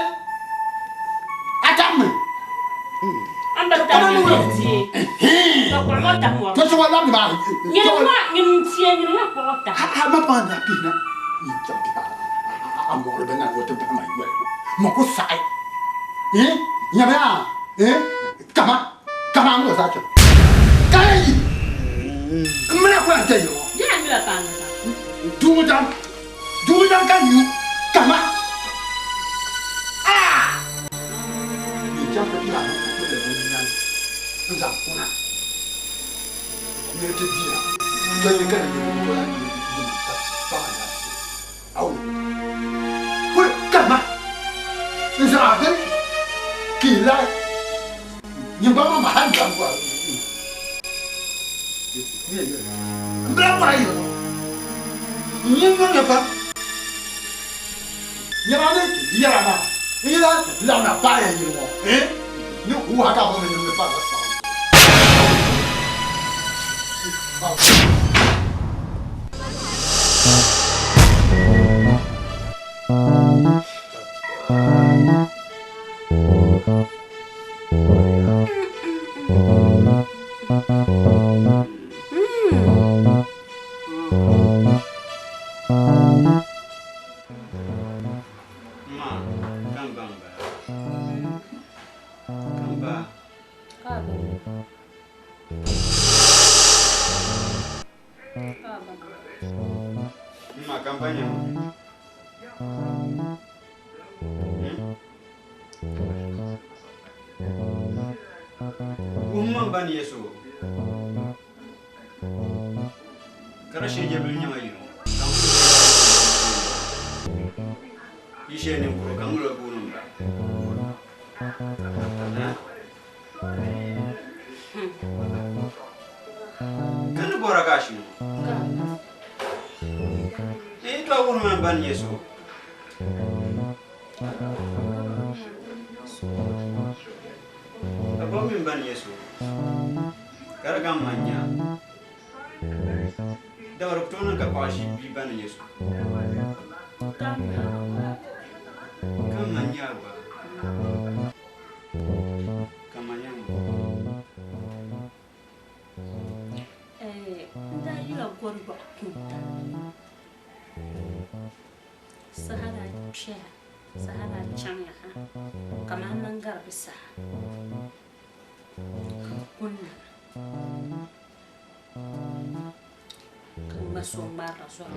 Speaker 3: A tammi.
Speaker 8: An bi tam ni wula tie. Ka kpuɣi ŋɔ tahi mɔri.
Speaker 3: To shɛŋa labini maa.
Speaker 8: Nyini ŋɔ nyini tie nyini ŋɔ kpuɣi tahi.
Speaker 3: Ha ma paŋ daa pihina yi chaŋ ti a mɔri bɛ na o ti bahi ma yoli. Ma ku saɣi. Nyamiya kama. Kama n gba zaa chɛ ka yi n mina ku yɛn chɛ yi ŋɔ.
Speaker 8: Yɛla mi la paanu ka.
Speaker 3: Duubi dam, duubi dam ka nyu kama. Aa! Yi chaŋ ti pila ka ti lɛbi n nani n zaŋ kuna ni ti dira to yi kana yi ni tola yi yi ka paɣa ya awo kuli kama n zaŋ a bini ka yi lahi
Speaker 2: Ma, ka n ba m-bala. Ka m ba. M ma, ka m ba nyama. Wuhim ma m ba ni yɛ so. Ka di shee jɛbili nyɛma yino ka n kuli yi shee ninkuro ka n ŋula booni m ba. Ka ni bɔra ka a shi ŋɔ. N yi tooi wuhiri ma m ba ni nyɛ so. A bɔbi mi m ba ni nyɛ so, ka di gaŋ ma n-nya. Dama di ku tooi niŋ ka paɣa ʒi bia ba ni nyɛ so. Ka m ma nya a gba. Ka m ma nya ma.
Speaker 8: N daa yila gɔri yɔɣu kunta. Saha daa kpɛya, saha daa chaŋya ha kamani din gari bi saha ka n kunna ka ŋma so ŋmarila zɔri.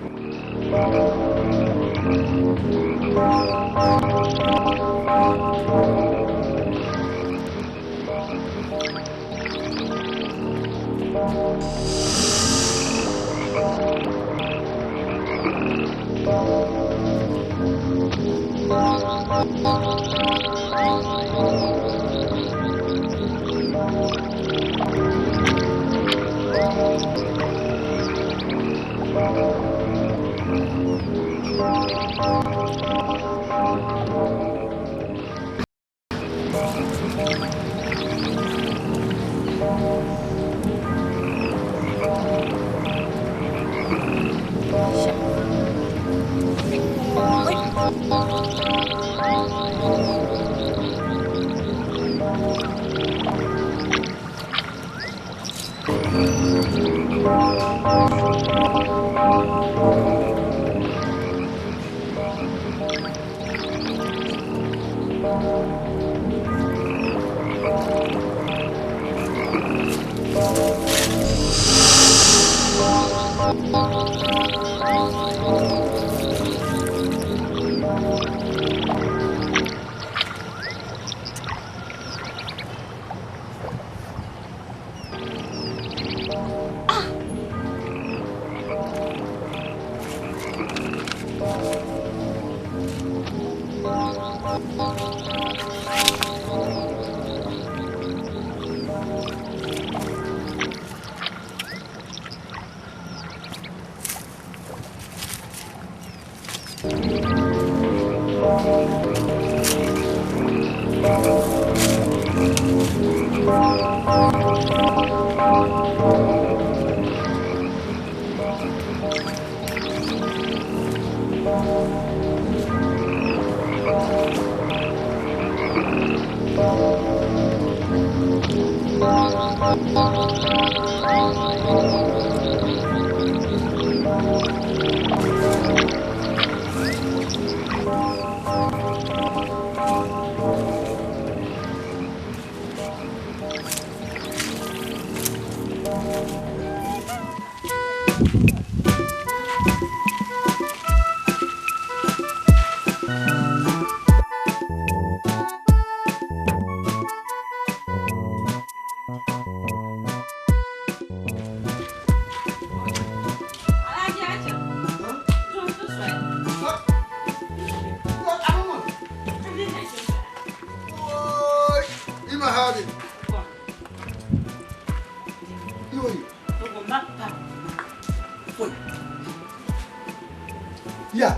Speaker 3: Ya.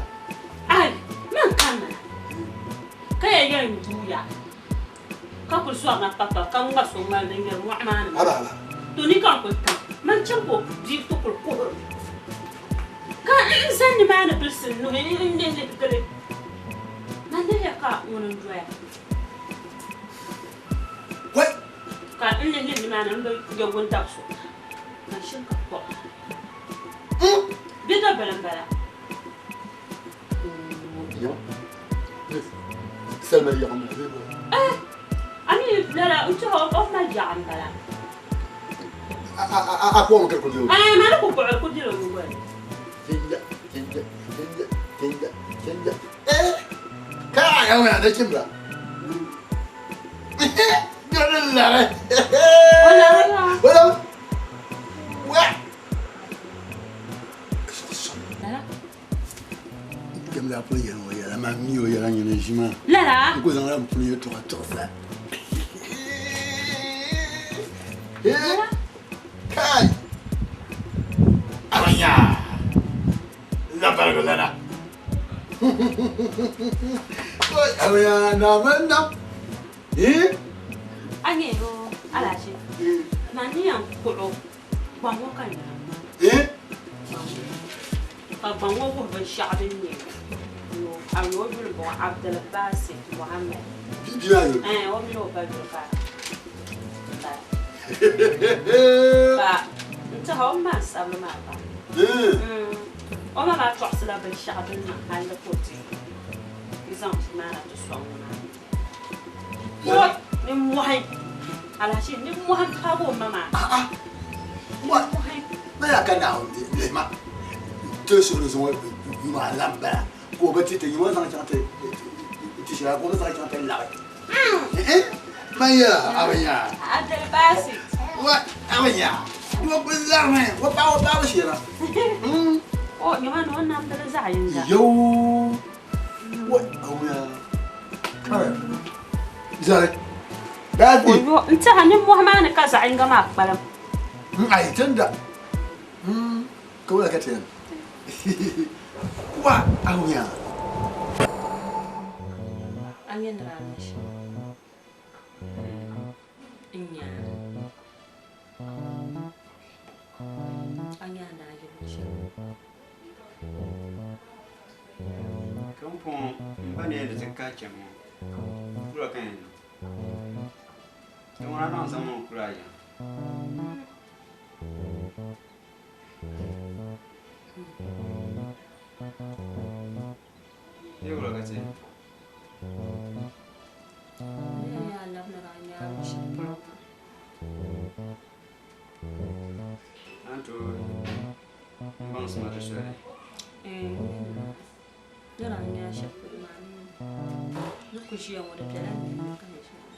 Speaker 8: Ai, man kanna. Ka ya yɛn duuya. Ka kuli sɔrina papa ka ŋma so ŋmali din nyɛri mɔɣu maa ni.
Speaker 3: Haba haba.
Speaker 8: To ni ka n kuli tam. Man chaŋ ka o bia ti kuli kuhiri mi. Ka n zani nimaani bilisi n nuhi n lihi lihi gili. Man lihiya ka ŋuni n doya. Ka n lihi lihi nimaani m bi nya wuntaŋ so. Ka n shiri ka kpuɣi. Bidibili m-bala.
Speaker 3: Salima yaɣa m-bala bee bɔ?
Speaker 8: Eh, a mi lala n tɛha o ma yaɣa m-bala.
Speaker 3: A kpuɣimi ka di kuli be o
Speaker 8: Eh, ma ni ku kpuɣi ku bela o nyingoli ni.
Speaker 3: Chenja, chenja, chenja, chenja, chenja. Eh, kai, a ŋuna nachimbila. Nyɔri lari.
Speaker 8: O lari ya.
Speaker 3: O lari. Wa. Kpɛm daa pun yɛli o yɛla maa mi o yɛla nyini ʒi maa.
Speaker 8: Lala.
Speaker 3: N ku zaŋla n puni yɛltɔɣa tuɣisa. Kai! Abanya! Labarigu lana. Oi, abanya naa mali nam. Eh?
Speaker 8: A nyɛ o alashi. Man ni yɛn kpuɣi o gbaŋ ŋɔ ka nina.
Speaker 3: Eh?
Speaker 8: Ka gbaŋ ŋɔ wuhi binshɛɣu din nyɛ yo a yo o yuli m-bɔŋɔ Abdulbasit Mohammed.
Speaker 3: Bia maa yuli?
Speaker 8: Eh, o mini o ba yuli ka m-bala. Ka n tɛha o ma n-sabili maa pa. O ma maa tɔɣisila binshɛɣu din niŋ hali ka o ti zaŋ bia maa na ti sɔŋ ŋɔ maa. Oi, nimmohi. Alahachi, nimmohi m-paagi o ma maa. Nimmohi.
Speaker 3: Ma yaa ka Naawuni lihi ma n-ti suhuri zuŋɔ yuma la m-bala ka o bi ti ti yuma zaŋ chaŋ ti ti shɛli ka o bi zaŋ chaŋ ti labi. Man yɛla a bi nya.
Speaker 8: Abdulbasit.
Speaker 3: Wa a bi nya. O bi larimi o paɣa o paɣibu shee na.
Speaker 8: O nyama ni o namdili zaɣ yinga.
Speaker 3: Yoo. Wa a bi nya. Zari. Baasi.
Speaker 8: Oyo, n tɛha nimmohi maa ni ka zaɣ yinga maa kpalim.
Speaker 3: Ayi, tinda. Ka wula ka ti yɛn? Wa a bi nya.
Speaker 8: A nya nira ni shɛm n nya a nya a ni yi binshɛli.
Speaker 2: Pumpɔŋɔ m ba ni yɛn di ti kahi chani ŋɔ, kula ka yɛn niŋ. Ti ŋuna naŋ zaŋ ma n-kuli a yiŋa. Bee wula ka ti yɛn niŋ?
Speaker 8: N ni yɛn nya a labina a nya a luɣ shɛli polo maa.
Speaker 2: A ni tooi m-baŋsi ma di soli?
Speaker 8: Ɛɛn, n ni daa nya shɛli polo maa ni ku ʒiya ŋɔ di bela n ninni ka ni ʒiya ŋɔ.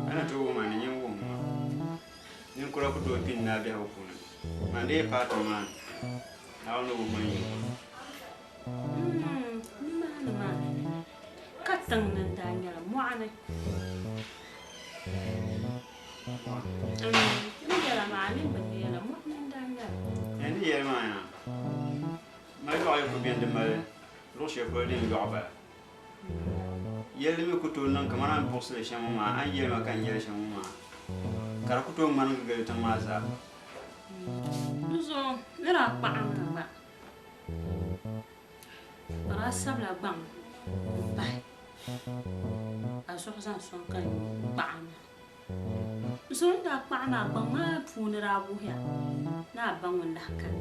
Speaker 2: A ni tooi wuhi ma ni nyin wuhimi ma. Ninkura ku tooi kpi n-naai biɛhigu puuni. Man dii paai tiŋ maa ni, Naawuni ni wuhi ma n yuli maa.
Speaker 8: Nimaani maa ka tiŋ ni n-daa nyɛli, mɔɣu ni. N ni yɛla maa, a mini bɛ ni yɛla, mɔɣu ni n-daa nyɛli.
Speaker 2: N ni yɛli maa yaa. Mali yɔɣu yi kuli beni di mali luɣ shɛli polo din yɔɣi bala. Yɛlli mi ku tooi niŋ kamani a ni buɣisi li shɛm ŋɔ maa, a ni yɛli ma ka n yɛli shɛm ŋɔ maa, ka di ku tooi ŋmanigi gili tiŋ maa zaa.
Speaker 8: Dinzuɣu ni daa kpaɣi ma na gba, ka daa sabila gbaŋ m-pahi ka zuɣu zaŋ sɔŋ ka n kpaɣi ma. N ni daa kpaɣi maa, gbaŋ maa puuni daa wuhiya ni a ba ŋun lahi kani.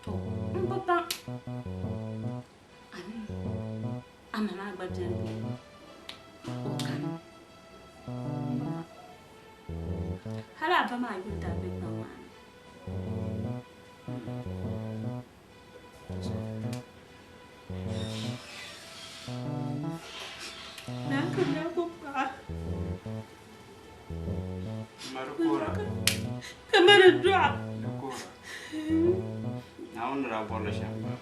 Speaker 8: To, m bi baŋ a ni a ma maa gba beni bee o kani. M bi baŋ. Hali a ba maa yuli daa be gbaŋ maa ni.
Speaker 2: Naawuni ni daa bɔri li shɛm m-bala.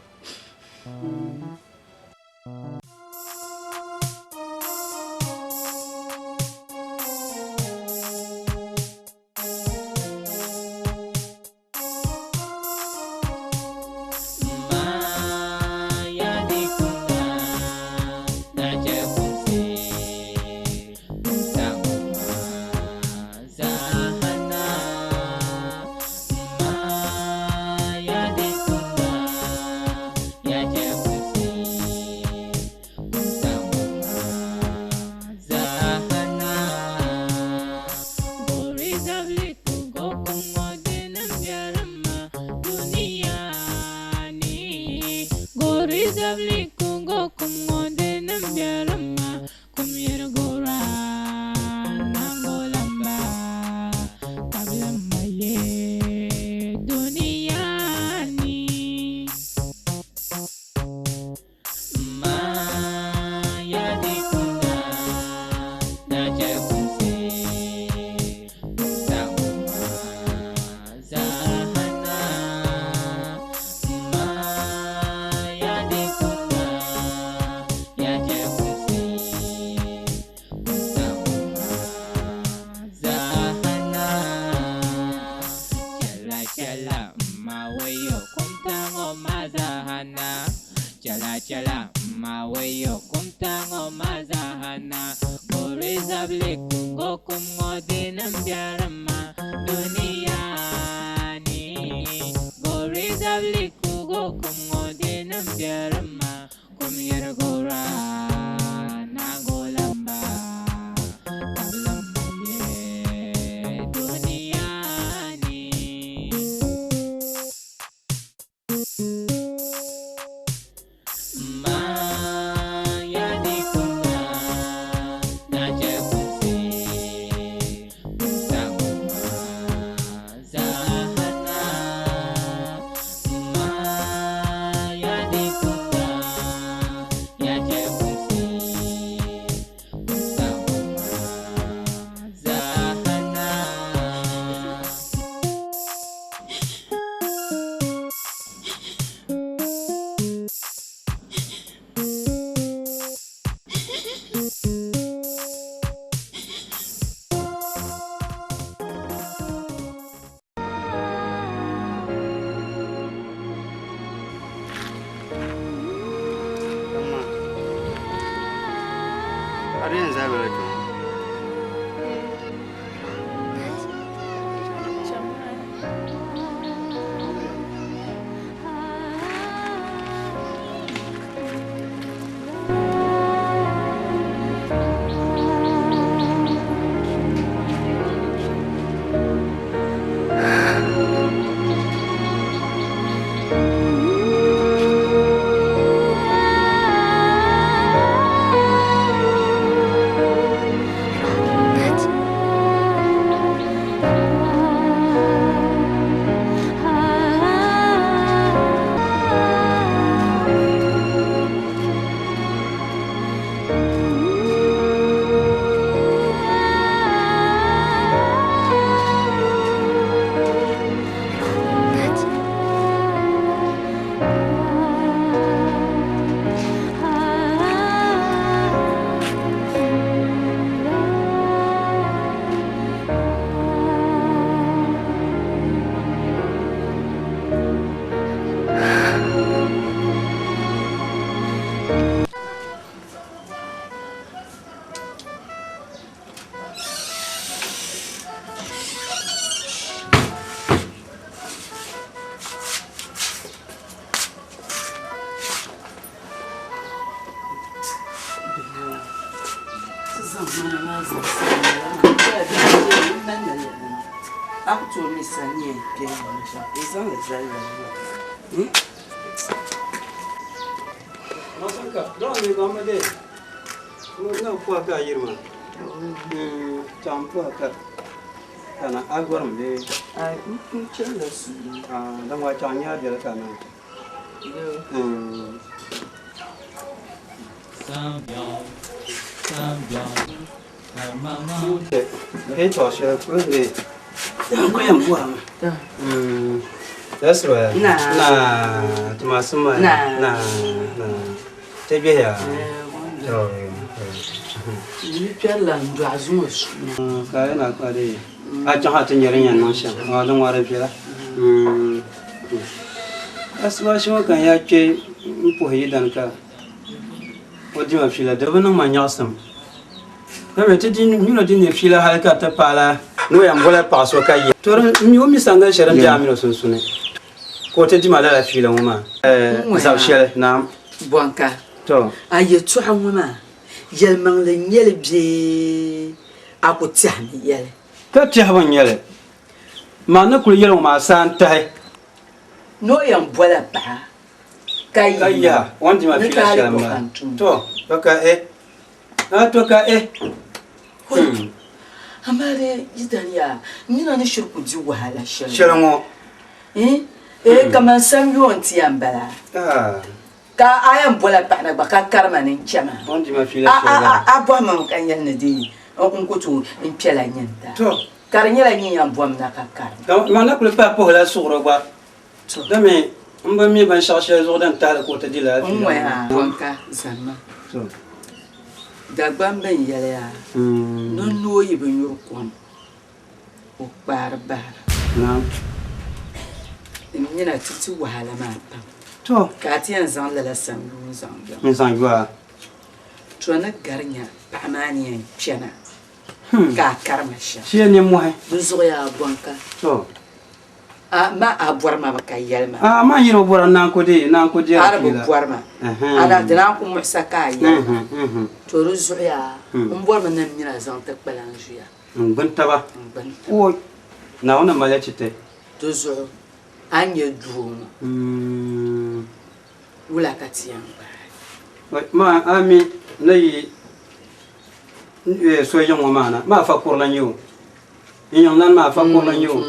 Speaker 9: zaŋ ŋmana maa zaŋ sa a ku tooi mi sa nyɛ kpɛ shɛm i zaŋ li zali lala maa.
Speaker 2: Masanka, dɔɣi mi gba ma dee. Na puha ka a yiri maa. Chaŋ puha ka kana a gɔrim bee.
Speaker 9: Ai, n chanila suuli.
Speaker 2: Din ŋɔ a chaŋ nyɛ a biɛli ka na. Asibaasi ŋɔ ka n yaa kpe m-puhi yidana ka o dima fiila di bi niŋ ma nyaɣisim. Dama ti di nyula di nyɛ fiila hali ka ti paai la ni o yɛn bola paɣa so ka yi. To di n mi o mi sangali shɛli din be a mini o sunsuuni ka o ti dima lala fiila ŋɔ maa zab shɛli. Naam.
Speaker 9: Bɔnka,
Speaker 2: To.
Speaker 9: a yɛtɔɣa ŋɔ maa yɛlimaŋli n-nyɛ li bee a ku tɛhimi yɛli?
Speaker 2: Ka tɛhibu n-nyɛ li. Maa ni kuli yɛli ŋɔ maa saa n-tahi.
Speaker 9: Ni o yɛn bola paɣa ka
Speaker 2: Ka yaha, o ni dima
Speaker 9: ni
Speaker 2: fiila
Speaker 9: ka a
Speaker 2: shɛli
Speaker 9: li
Speaker 2: m-bala.
Speaker 9: ka n tum.
Speaker 2: To, to ka e. A to ka e.
Speaker 9: Amaa di yi dani yaa, nina ni shiri ku di wahala shɛli
Speaker 2: Shɛli ŋɔ.
Speaker 9: Eh, kaman samyoo nti yɛn bala. Ka a yɛn bola paɣa na gba ka karima ni n-chɛ ma.
Speaker 2: O ni dima fiila shɛli bala.
Speaker 9: A bɔhi ma mi ka n yɛli ni di n ku tooi n kpɛla nyinta.
Speaker 2: To.
Speaker 9: Ka di nyɛla nyin yɛn bom na ka karima.
Speaker 2: Ka man na kuli pahi puhila suɣuro gba. Dami m bi mi binshɛɣu shɛli zuɣu din tahili ka o ti di lala fiila
Speaker 9: N
Speaker 2: ŋɔ.
Speaker 9: ŋɔya bɔnka zanima. Dagbamba n-yɛliya ni noo yi bi nyuri kom, o kpaari bahira. N mina ti ti wahala maa pam. Ka a ti yɛn zaŋ lala samyoo n-zaŋ yɔŋ.
Speaker 2: N-zaŋ yɔ a.
Speaker 9: To ni gari nya paɣa maa ni yɛn kpɛna ka a karima shɛm.
Speaker 2: Shee nimmohi.
Speaker 9: Di zuɣu yaa bɔnka. A ma a bɔri ma mi ka yɛli ma.
Speaker 2: A ma yiri bi bɔra naan ku di naan ku di
Speaker 9: A di bi bɔri ma. A na di naan ku muɣisa ka a yɛli ma. To di zuɣu yaa n bɔri mi ni n mina zaŋ ti kpalan ʒiya.
Speaker 2: N gbuni taba.
Speaker 9: N gbuni taba.
Speaker 2: Oi! Naawuni mali chi ti.
Speaker 9: Di zuɣu a ni nyɛ doo ŋɔ. Wula ka ti yɛn gbaai?
Speaker 2: Ma a mi ni yi so yiŋ ŋɔ maa na, ma afa kurili n-nyɛ o. N yiŋlan maa afa kurili n-nyɛ o.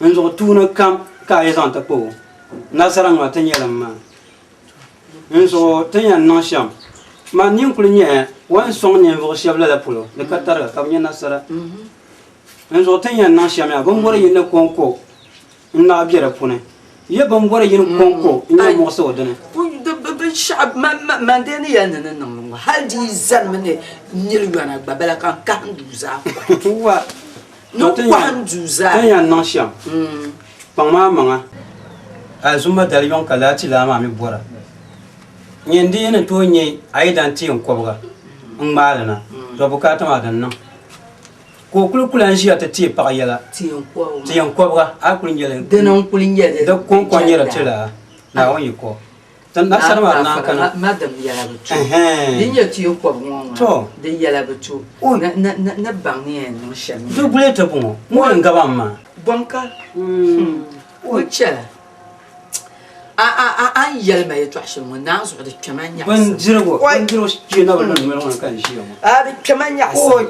Speaker 2: N zuɣu tuuni kam ka a yi zaŋ ti kpa o, nasara ŋɔ ti nyɛli m maa. N zuɣu ti yɛn niŋ shɛm, man nini kuli nyɛ o ni sɔŋ ninvuɣ shɛb lala polo di ka tariga ka bɛ nya nasara. N zuɣu ti yɛn niŋ shɛm yaa, bimbɔri yini ni kɔŋko n-naɣ be di puuni. Yi bimbɔri yini kɔŋko n-nyɛ muɣisi o dini.
Speaker 9: Binshɛɣu man dee ni yɛli ni ni niŋ li ŋɔ, hal di yi zanimi ni miliyɔna gba bala ka n kahim duu zaa kɔhi.
Speaker 2: Wa!
Speaker 9: Ni n kɔhim duu zaa.
Speaker 2: Ti ni yɛn niŋ shɛm, kpaŋ maa maŋa, alizumba dali yɔŋ ka lala ti laa maa mi bɔra. Nyin di yi ni tooi nya a yi dan tiin kɔbiga n-ŋmaai li na, tɔ bukaata maa din niŋ. Ka o kuli kula n-ʒiya ti teei paɣa yɛla. Tiin kɔbiga, a kuli nyɛli.
Speaker 9: Dini n-kuli nyɛ di
Speaker 2: Di kɔŋko n-nyɛ di tilaa, Naawuni yi ko. Ti nasara maa di naan kana.
Speaker 9: Ma dim yɛla bi to. Di nyɛ tiin kɔbiga ŋɔ maa, di yɛla bi to. Ni baŋ ni yɛn niŋ shɛm.
Speaker 2: Di guli ti bɔŋɔ, ŋuni n-gaba m maa.
Speaker 9: Bɔŋka, o chɛla. A ni yɛli ma yɛtɔɣ shɛli ŋɔ naa zuɣu di kpɛma nyaɣisim.
Speaker 2: Bindirigu bindirigu kpee na bi niŋ noli ŋɔ ni ka n ʒiya ŋɔ.
Speaker 9: A di kpɛma nyaɣisim.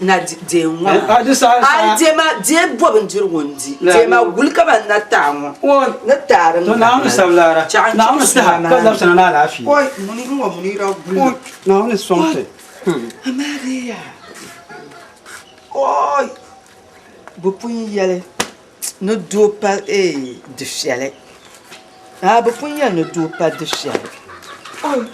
Speaker 9: Na deei ŋɔ maa.
Speaker 2: A di saha
Speaker 9: A yi deei ma deei bɔ bindirigu n-di. Deei ma guli ka ban na taai ŋɔ. Ni taari
Speaker 2: To Naawuni sabilaara. Naawuni saha ka labisina ni alaafee.
Speaker 9: Oi muni n ŋɔ munira guli.
Speaker 2: Naawuni sɔŋ ti.
Speaker 9: Amaa dee yaa. Oi bɛ pun yɛli. Ni doo pa dufɛli. Aa bɛ pun yɛli ni doo pa dufɛli. Oi!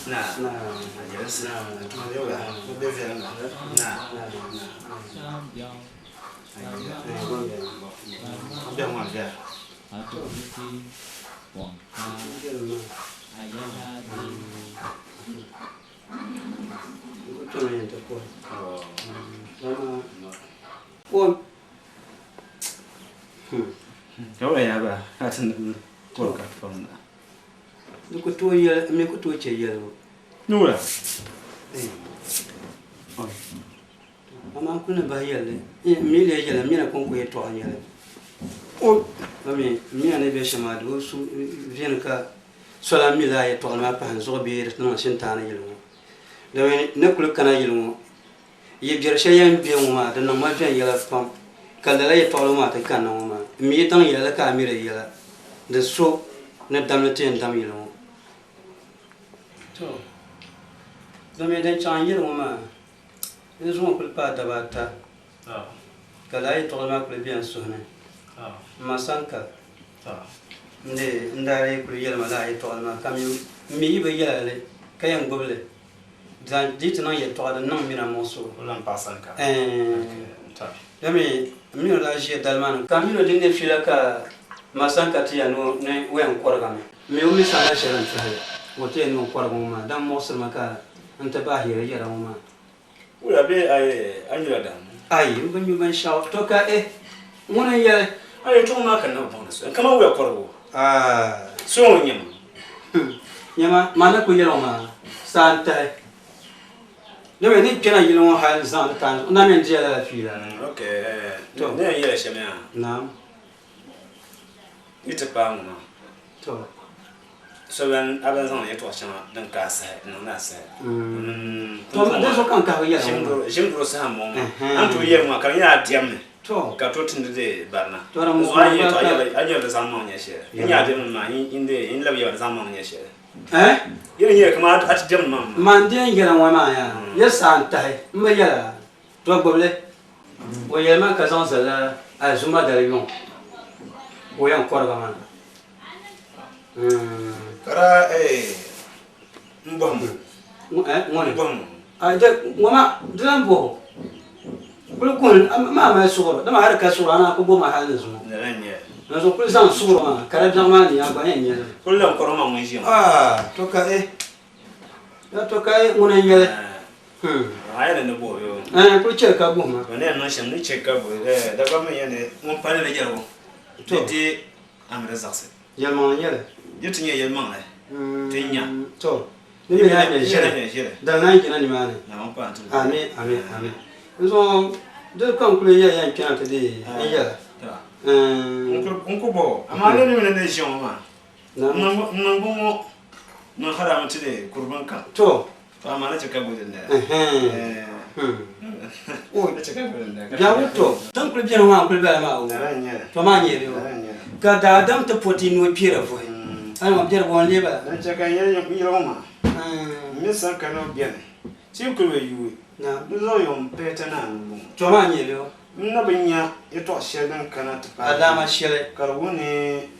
Speaker 4: Na. Ajelinsi. Yawla. Be viɛlli. Na. Be ŋɔ viɛla. Yawla ya ba. Ka ti kɔri ka ti pam na.
Speaker 2: N ku tooi yɛli, n mi ku tooi chɛ yɛligu.
Speaker 4: Nura.
Speaker 2: Amaa n kuli ni bahi yɛlli, n mi lee yɛli n mi na kɔŋko yɛtɔɣa n nyɛli. Ba mi n mi a ni be shɛm maa di o su viɛni ka sola mi lala yɛtɔɣili maa pahi n zuɣu bee di ti niŋ shintaani yili ŋɔ. Domin n ni kuli kana yili ŋɔ, yi biɛri shɛli yɛn be ŋɔ maa di niŋ ma viɛnyɛla pam ka lala yɛtɔɣili ŋɔ maa ti kanna ŋɔ maa. M mi yi daŋ yɛla li ka a mi di yɛla di so ni damli ti yɛn dam yili ŋɔ. To, domin din chaŋ n yili ŋɔ maa, n zuŋɔ kuli paai daba ata ka lala yɛtɔɣili maa kuli be n suhu ni. M ma Sanka n-dee n daa lee kuli yɛli ma lala yɛtɔɣili maa ka m mi yi bi yɛla li ka yɛn gbubi li di yi ti niŋ yɛtɔɣa din niŋ mina muɣisigu. Domi m mini o daa ʒiya dali maa ni ka m mini o di ne fiila ka ma Sanka ti ya ni o yɛn kɔrigami. M mi o mi sanna shɛli n-tuhi li ka o ti yɛn ni o kɔrigi ŋɔ maa, dama muɣisiri ma ka n ti bahi yɛli yɛra ŋɔ maa.
Speaker 4: Wula bee a yi a nyula dam?
Speaker 2: Ayi, m bi nyu binshɛɣu. To ka eh, ŋuni n-yɛli?
Speaker 4: A yɛtɔɣa maa ka n na bi baŋdi so. Kaman wuya kɔrigu. So ŋun nyɛ ma.
Speaker 2: Nyama, maa ni kuli yɛli ŋɔ maa, saa n-tahi. Domi ni kpɛna yili ŋɔ hali zaŋ ti paai n na mi n-diya lala fiila.
Speaker 4: Ok, ni yɛn yɛli shɛm yaa.
Speaker 2: Naam.
Speaker 4: Yi ti paai ŋɔ maa.
Speaker 2: To.
Speaker 4: So ban a ban zaŋ yɛltɔɣa shɛŋa din ka asahi n niŋdi asahi.
Speaker 2: To di zuɣu ka n kahigi yɛli ŋɔ maa.
Speaker 4: Ʒim doro saha m-bɔŋɔ maa. A ni tooi yɛli ŋɔ maa ka di nyɛla a diɛmmi ka tooi timdi di barina.
Speaker 2: To di
Speaker 4: Di zuɣu a yi yɛltɔɣa a yɛli di zaŋ maŋ nyɛ shɛli. Di nyɛ a diɛmdi maa n labi yɛli di zaŋ maŋ nyɛ shɛli. Yɛli nyɛla kamani a ti diɛmdi maŋ maa.
Speaker 2: Man di yɛn yɛli ŋɔ maa yaa yɛ saa n-tahi m bi yɛli a. To gbubi li. O yɛli ma ka zaŋ zalila alizuma dali yuŋ ka o yɛn kɔriga maa.
Speaker 4: Ka daa n bɔhim o.
Speaker 2: Ŋuni?
Speaker 4: N bɔhim o.
Speaker 2: Ŋɔ maa di lan bɔh o. Kuli kuhi maa mali suɣuro dama hali ka suɣuro a naan ku bɔh ma hali ni zuŋɔ.
Speaker 4: Lala n-nyɛ li.
Speaker 2: Dinzuɣu kuli zaŋ suɣuro maa ka di biɛɣu maa ni a gba yɛn nyɛ li.
Speaker 4: Kuli lan kɔrigi ma ŋun ʒiya ŋɔ.
Speaker 2: To ka eh. To ka eh ŋuni n-nyɛ li.
Speaker 4: A yɛli ni bɔh o yoo.
Speaker 2: Kuli chɛ ka guhi ma.
Speaker 4: To ni yɛn niŋ shɛm ni chɛ ka guhi Dagbaŋ mi yɛn ni ŋun pali li yɛligu di deei a mi di zaɣisi.
Speaker 2: Yɛlimaŋli n-nyɛ li.
Speaker 4: Di ti nyɛ yɛlimaŋli ti nya.
Speaker 2: To, ni mi yaa nyɛ ʒiri, dali naan yina nimaani. Ami, ami, ami. N zuɣu di ka n kuli yɛli yɛn kpɛna ti deei n yɛla.
Speaker 4: N ku bɔh o, amaa ni mi ni ni ʒiya ŋɔ maa, n niŋgbuŋ ŋɔ niŋ haraami ti deei kuri bin kam.
Speaker 2: To.
Speaker 4: To amaa ni chɛ ka guli din dali.
Speaker 2: Biɛhigu to, din kuli beni maa n-kuli bala maa o, to maa n-nyɛ li o. Ka daadam ti po ti nuu kpeeri vuhi, a ni ŋɔ biɛri bɔ n-lee bala?
Speaker 4: Din chɛ ka n yɛli yili ŋɔ maa, m mi sani ka noo beni, ti yi kuli bi yuui, n zaŋ ya o m-pahi ti naa ni m-bɔŋɔ.
Speaker 2: To maa n-nyɛ li o.
Speaker 4: N na bi nya yɛtɔɣ shɛli din kana ti paai
Speaker 2: Alaama shɛli.
Speaker 4: Ka di wuhi ni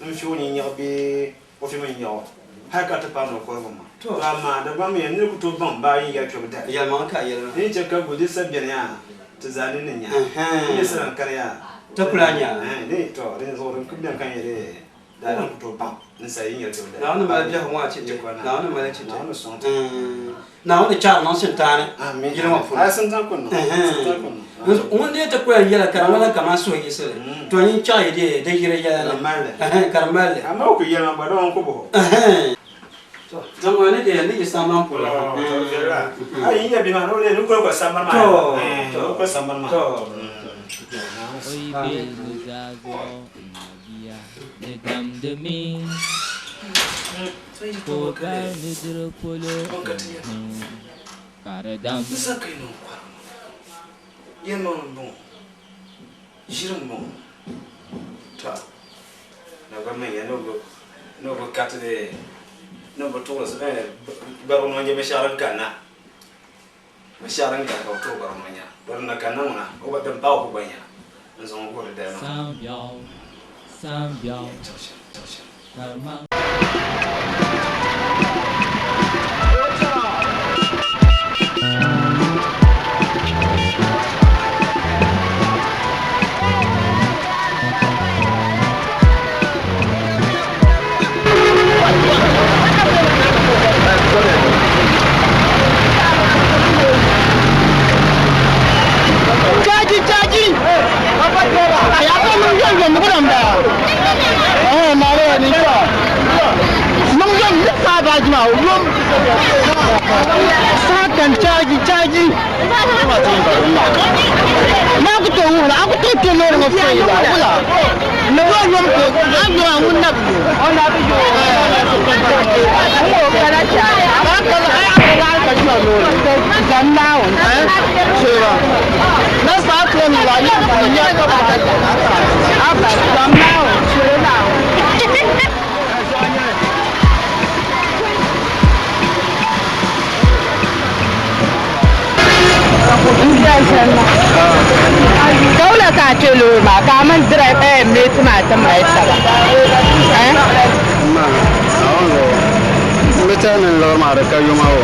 Speaker 4: n fi o nyinyɛɣu bee o fi mi n-nyaɣ o hal ka ti paai ni o kɔrigi ma.
Speaker 2: To.
Speaker 4: Amaa Dagbamb yɛn nir ku tooi baŋ baa yin yɛli kpɛbu dali.
Speaker 2: Yɛlimaŋli ka a yɛli maa.
Speaker 4: Di ni chɛ ka guli di sa beni yaa, ti zaa nini ni nya.
Speaker 2: Ɛhɛn.
Speaker 4: Di mi sa din kani yaa.
Speaker 2: Ti ku lahi nya.
Speaker 4: Ɛhɛn. Di, to, di zuɣu din kuli beni ka n yɛli daadam ku tooi baŋ ni sa yin yɛli kpɛbu dali.
Speaker 2: Naawuni mali biɛhigu ŋɔ a ti ti. Naawuni mali ti ti.
Speaker 4: Naawuni sɔŋ ti.
Speaker 2: Naawuni chaari niŋ sintaani yili ŋɔ puuni.
Speaker 4: Amin. Sintaani ku niŋ. Sintaani ku niŋ.
Speaker 2: Ŋun dee ti kuli yɛla ka di ŋmanila kaman suhuyiɣisili, to nyin chaɣ yi dee di yiri yɛla ni, ka di mali li.
Speaker 4: Amaa o ku yɛli ma gba dama n ku bɔh o.
Speaker 2: To, zaŋ ŋɔ ni dee ni yi sambani polo ha.
Speaker 4: To, viɛlila. A yi nya bihi maa ni o dee ni koli koli sambani maa.
Speaker 2: To,
Speaker 4: to, koli sambani maa.
Speaker 2: To.
Speaker 1: O yi be nuzaa zuɣu n mabia ni damdimi ka o gari nudirigu polo ka di dam.
Speaker 4: Yɛlimaŋli m-bɔŋɔ, ʒiri m-bɔŋɔ. Tɔ! Dagbaŋ mi ya ni o bi kariti bee ni o bi tuɣiri gbarigu ŋɔ n-nyɛ binshɛɣu din kanna. Binshɛɣu din kani ka bɛ tuɣi gbarigu ŋɔ nya. Bɛ din na kanna ŋuna, o gba din paai o ku gba nya n-zaŋ o guhiri dali maa.
Speaker 1: Saanbiɛɣu, saanbiɛɣu,
Speaker 4: Chaɣ shɛli, chaɣ shɛli.
Speaker 1: ka di maŋ.
Speaker 10: maa o yom saha kam chaaji chaaji maa ku tooi wuhiri a ku tooi kpɛ loori ŋɔ feei la wula ni o yom ka a yom a ŋun na bi yo o na bi yo Ka wula ka a kpe loori maa ka a mini mate maa ti mali taba?
Speaker 11: Ma, n bi tɛhi ni n liɣiri maa di ka yoma o.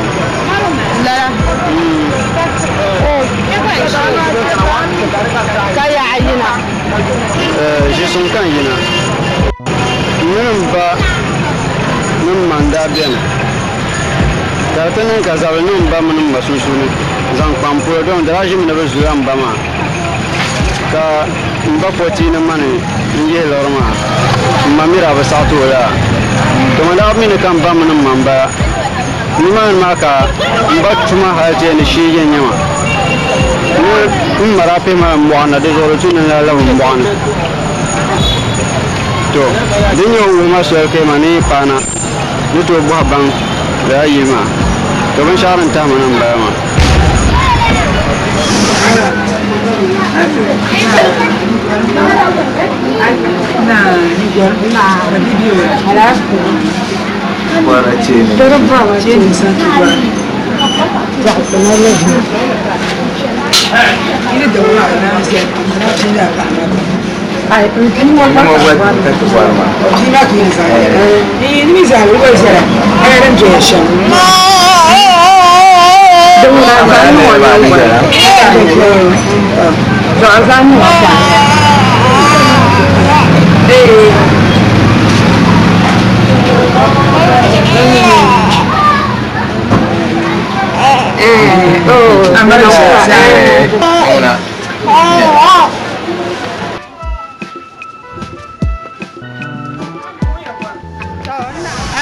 Speaker 10: Lala. Ka yaɣa yina.
Speaker 11: Ʒi suŋ ka n yina. N mini m ba mini m ma n-daa beni. Ka di ti niŋ ka zabili niŋ m ba mini m ma sunsuuni zaŋ kpa m polo domi di daa ʒimi ni bɛ zuya m ba maa. Ka m ba Pɔtiini ma ni n yihi liɣiri maa, m ma mi daa bi saɣi ti o lala. To ma daa bi mi ni ka m ba mini m ma m-bala. Nimaani maa ka m ba tuma hali ti yɛn ni shee yɛn nyɛ ma. Ni m ma daa pihi ma la mɔɣu na, di zuɣu di tu ni n lahi labi mɔɣu ni. To, di nyɛ o wuhi ma soli ka ma ni yi paana ni tooi bɔhi baŋ lala yili maa. To binshɛɣu din tahi ma na m-bala maa.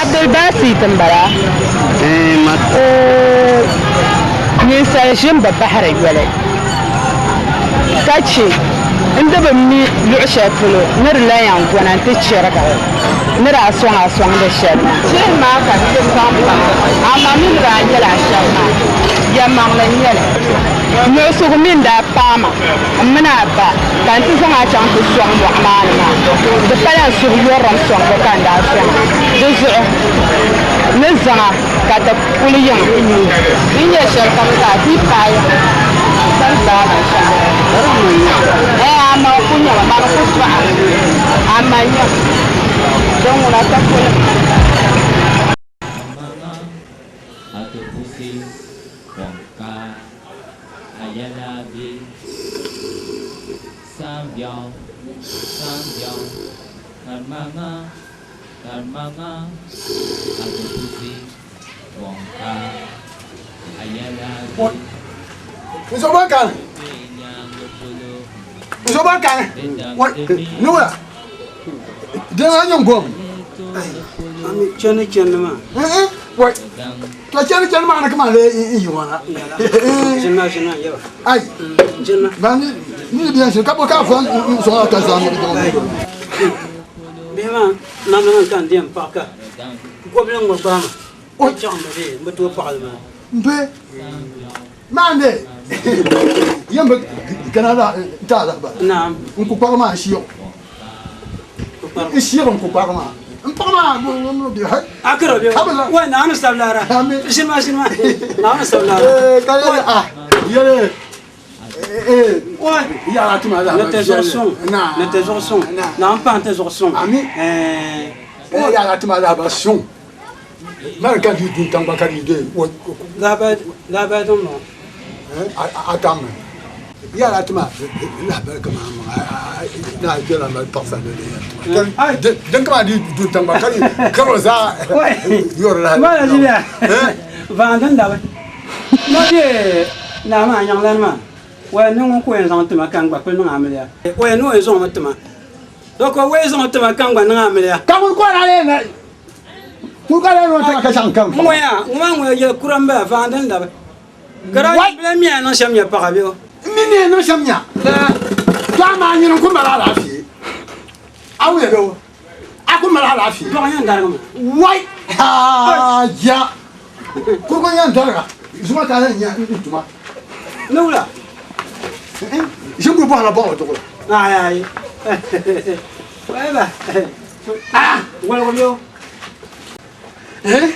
Speaker 10: Abdulbasit m-bala. Ninsal ʒi m-bi bahiri yoli ka che n di bi mi luɣ shɛli polo ni di lan yɛn gona nti chɛriga ni daa sɔŋ a sɔŋdi shɛli maa. Chihi maa ka ti zaŋ paɣ a ma mi ni daa yɛl a shɛm maa, yɛlimaŋli n-nyɛ li. Muɣisigu mi n-daa paai ma m mini a ba ka n ti zaŋ a chaŋ ti sɔŋ mɔɣu maa ni maa. Di pala n suhuyurilim sɔŋbu ka n daa sɔŋ a. Di zuɣu n ni zaŋ a ka ti kuli yiŋa. Di ni nyɛ shɛlikam zaa, ti yi paai yiŋa, ti ni gbaai binshɛŋa. Ɛɛh, amaa o ku nya ma, mani ku sɔɣi a, amaa nyam, din ŋuna ka kuli.
Speaker 3: Nzɔba kani. Nzɔba kani. Nuwa. Dina nyɛ gom.
Speaker 2: Ami chani chani maa.
Speaker 3: Wai. To chani chani maa na kama le yi wana.
Speaker 2: Jinna jinna yaba.
Speaker 3: Ai.
Speaker 2: Jinna.
Speaker 3: Ba ni ni biyan shi ka bo ka fo nzɔba ka zan.
Speaker 2: Bihi maa namda nim ka n di yɛn paɣi ka gobili ŋɔ gbaai ma n chaŋ mi bee n bi tooi paɣali maa.
Speaker 3: Mpe maande yɛn bi kana la ta la ba.
Speaker 2: Naam.
Speaker 3: N ku kpaɣi maa n shiɣi. N shiɣi n ku kpaɣi maa. N paɣi maa n bi hai.
Speaker 2: Akira bi wa naani sablara. Ʒini maa ʒini maa naani sablara.
Speaker 3: Ee ka yɛli ah yɛli ee yàrá tuma la.
Speaker 2: Ni ti zuɣu suŋ ni ti zuɣu suŋ naawuni pahi ti zuɣu suŋ.
Speaker 3: Ami. Ee yàrá tuma la ba suŋ. Mali ka di dun taŋgba ka di de wo.
Speaker 2: Lahabali din bɔŋɔ.
Speaker 3: A tam mi. Yàrá tuma lahabali kama na kpɛla mali paɣasa ni di yɛn din kama di dun taŋgba ka di karo zaa yɔri lahabali.
Speaker 2: Mali ʒiya vaŋ din labi. Ma bɛ naa maa nyaŋlani maa waya ni ŋun ku yɛn zaŋ tima ka n gba kuli niŋ amiliya. O yɛn ni o yɛn zaŋ mi tima. Dɔko o yɛn zaŋ tima ka n gba niŋ amiliya.
Speaker 3: Ka ŋun kɔri a lee na. Ku ka la yɔn tɛma ka chaŋ kam.
Speaker 2: Ŋɔya, ŋɔ maa ŋɔya yɛli kura m-bala faŋ din labi. Ka daa yi bila mi a niŋ shɛm nya paɣa bɛ o.
Speaker 3: N mi ni a niŋ shɛm nya. To amaa nyini n-ku mali alaafee. A wuya bɛ o. A ku mali alaafee.
Speaker 2: Dɔɣu yɛn darigi ma.
Speaker 3: Wai! Haa ya! Kurugu n-yɛn dariga. Zuŋɔ ka a yɛn nya n tuma.
Speaker 2: Ni wula?
Speaker 3: Ʒinguri bɔhila bɔɣili duɣula.
Speaker 2: Ayi ayi. Wai ba. Ah! Waligu bɛ o.
Speaker 3: Eh?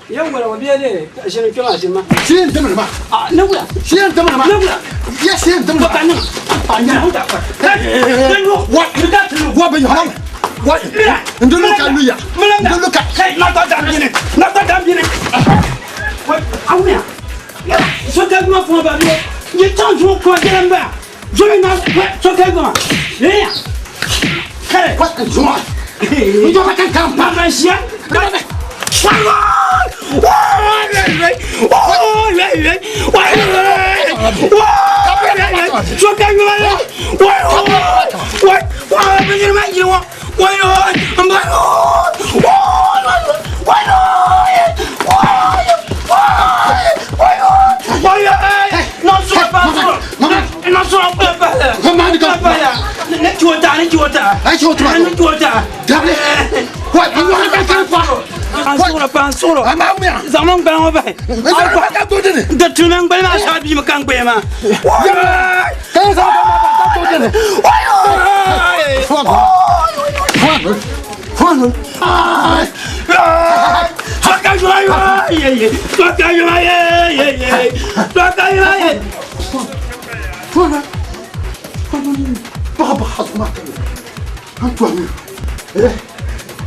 Speaker 2: Yɛn waligu bɛ de ʒini kpɛ maa ʒini ma.
Speaker 3: Shee n dimli ma.
Speaker 2: Ah, ni wula?
Speaker 3: Shee n dimli ma.
Speaker 2: Ni wula?
Speaker 3: Ya shee n dimli ma.
Speaker 2: Ka niŋ.
Speaker 3: Pa nya.
Speaker 2: Wa.
Speaker 3: Wa bi yɔhɔrɔ. Wa. N di luka luya. N di luka.
Speaker 2: Na ta dam bini. Na ta dam bini. Wa awuya. So ka guma fún ba bi. Ni chaŋ zuŋ ko jɛlɛm ba. Zumi na so ka guma. Ya. Kare.
Speaker 3: Wa zuma. N jɔ ka kan kan pa.
Speaker 2: Ma siya. Zaŋmi n gbali ŋɔ bahi di tuni n gbali maa shɛli bia mi ka n gbaya maa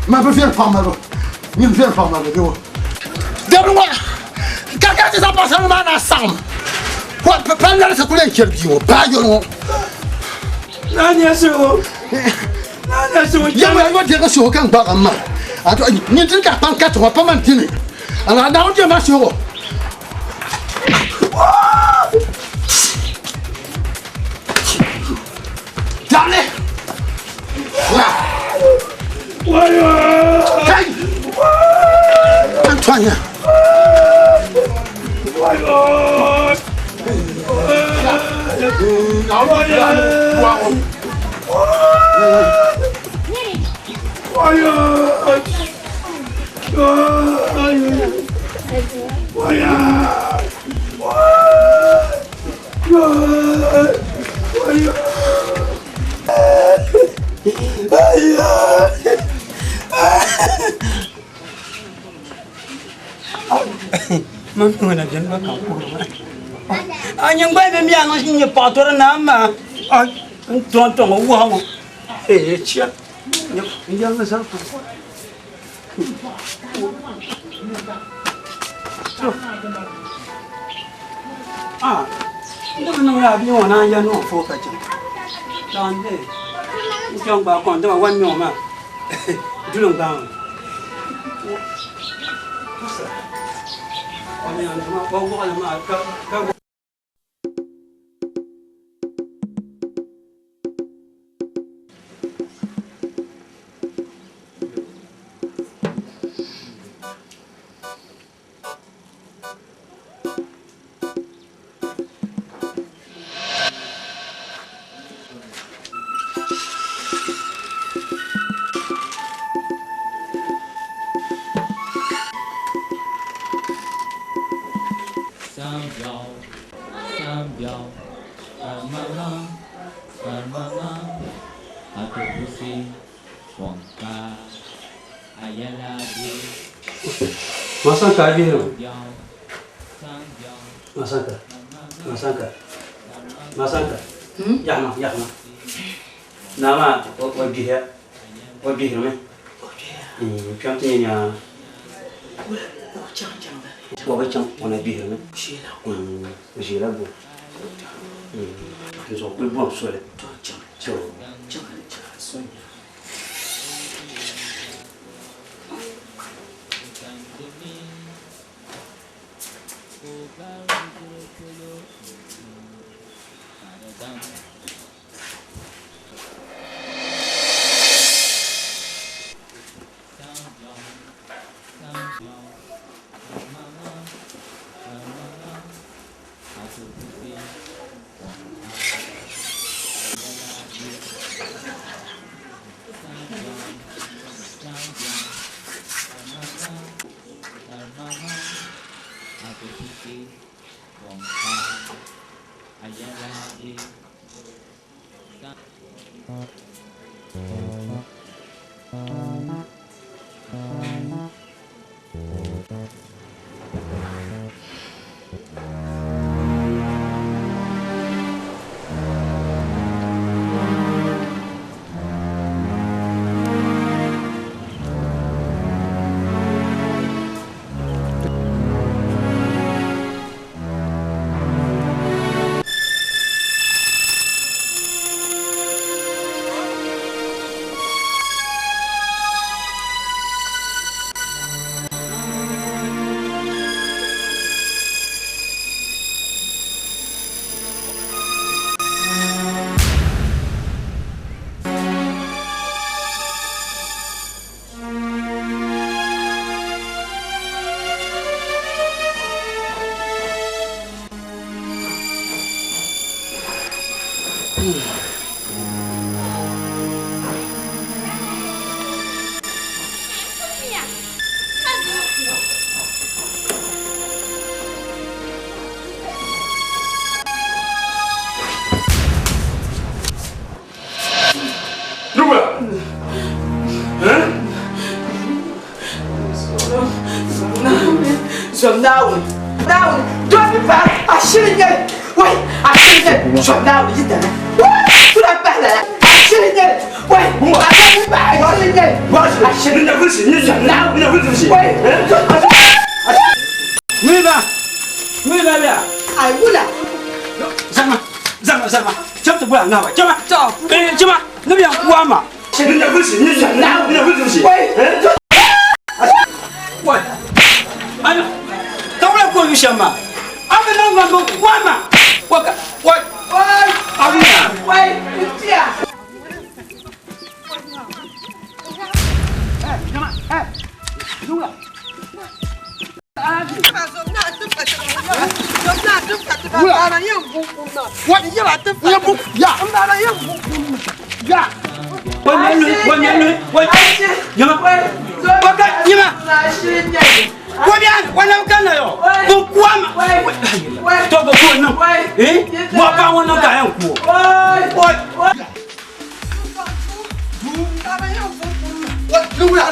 Speaker 3: Ma bi viɛli paɣa malibu nyin viɛli paɣa malibu bɛ o dabili ŋɔ ka ka ti zaŋ paɣasarili maa na saɣim palli larisi kuli yɛn chɛri bia ŋɔ baa yɔli ŋɔ yɛmma yɔ deegi suhu ka n gbaagi n ma nyin dini ka kpaŋ ka ti ŋɔ pa man dini ala Naawuni deei ma suhu. Dabili Kai! Antoine!
Speaker 2: A nyingoli bi mi a niŋ nyɛ paɣa tɔri naa maa n tɔŋ tɔŋ o wahu ŋɔ ee chɛ n yɛlimi zaŋ N di bi niŋ yaa bia ŋɔ naan ya niŋ foo ka chaŋ n kpɛŋ gbaai kom dama wan niŋ maa duli n gbaai ŋɔ. Masanka a bihirimi Masanka Masanka Masanka yaɣima yaɣima naa maa o gbihiya o gbihirimi kpɛm ti nyɛ nyaa o bi chaŋ o na gbihirimi o ʒiila gom n zuɣu kuli bom soli
Speaker 4: Nugula.
Speaker 9: Zom Naawuni. Naawuni. Dɔbi pa ashili nyɛli. Wai ashili nyɛli. Zom Naawuni yi dana. Sura pahi lala. Ashili nyɛli. Wai ashili pa ashili nyɛli. Ashili. Zom Naawuni. Wai.
Speaker 2: Ŋmiba. Ŋmiba bia.
Speaker 7: Ai wula.
Speaker 2: Zama. Zama zama. Cham ti bɔla ŋaba. Chama. Eh chama. Ni bi yan kuwa ma. Wai. Ano. Tawla ko yu shama. Abi na ngam bo kuwa ma. Waka. Wai.
Speaker 9: Wai.
Speaker 2: Abi na.
Speaker 9: Wai. Ntia.
Speaker 2: Eh, chama. Eh. Nugula.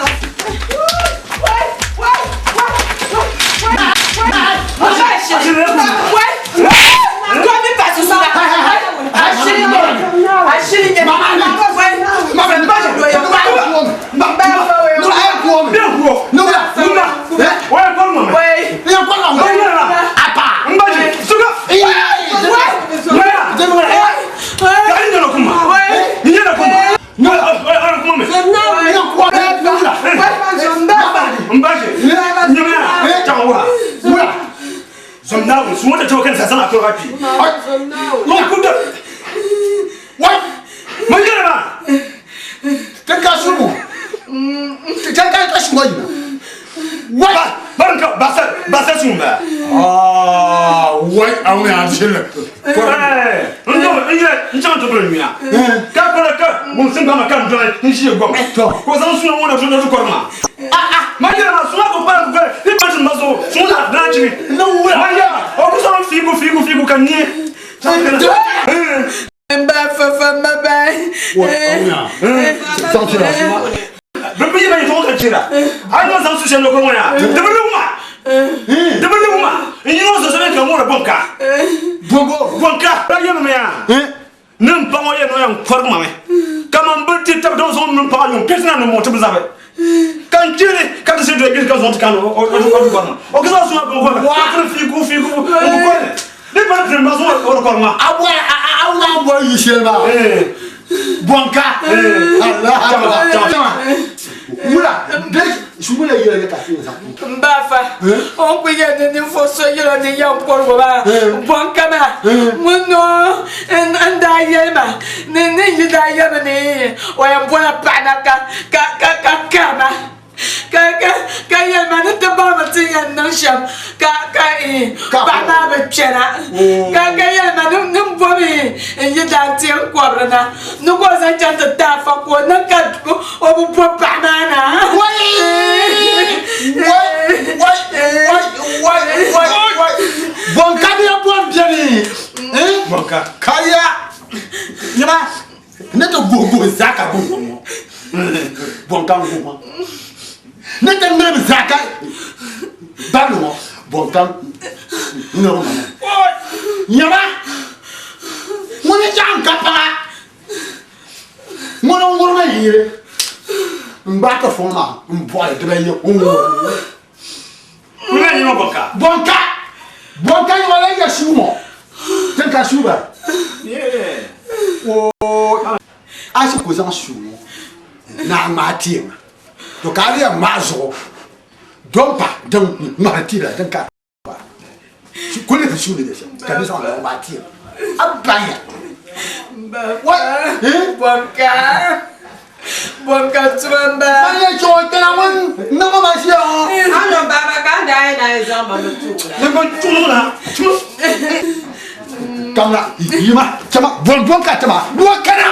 Speaker 3: Kamina, yima, chama, bon bon ka chama, bon kana.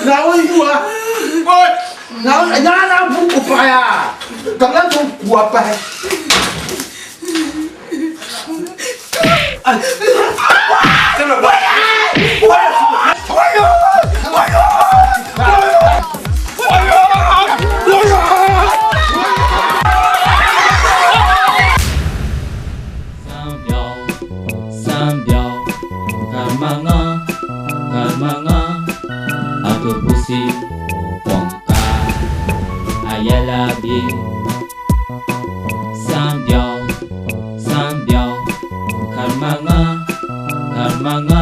Speaker 3: Naawuni yuwa. Naawuni naa naa bu o paɣa yaa. Ka bi lahi tom kuwa pahi.
Speaker 1: Karmaŋa, karmaŋa, a tobusi kɔŋka, a yɛla bɛ. Sambiɛɣu, sambiɛɣu, karmaŋa, karmaŋa,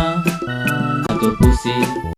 Speaker 1: a tobusi.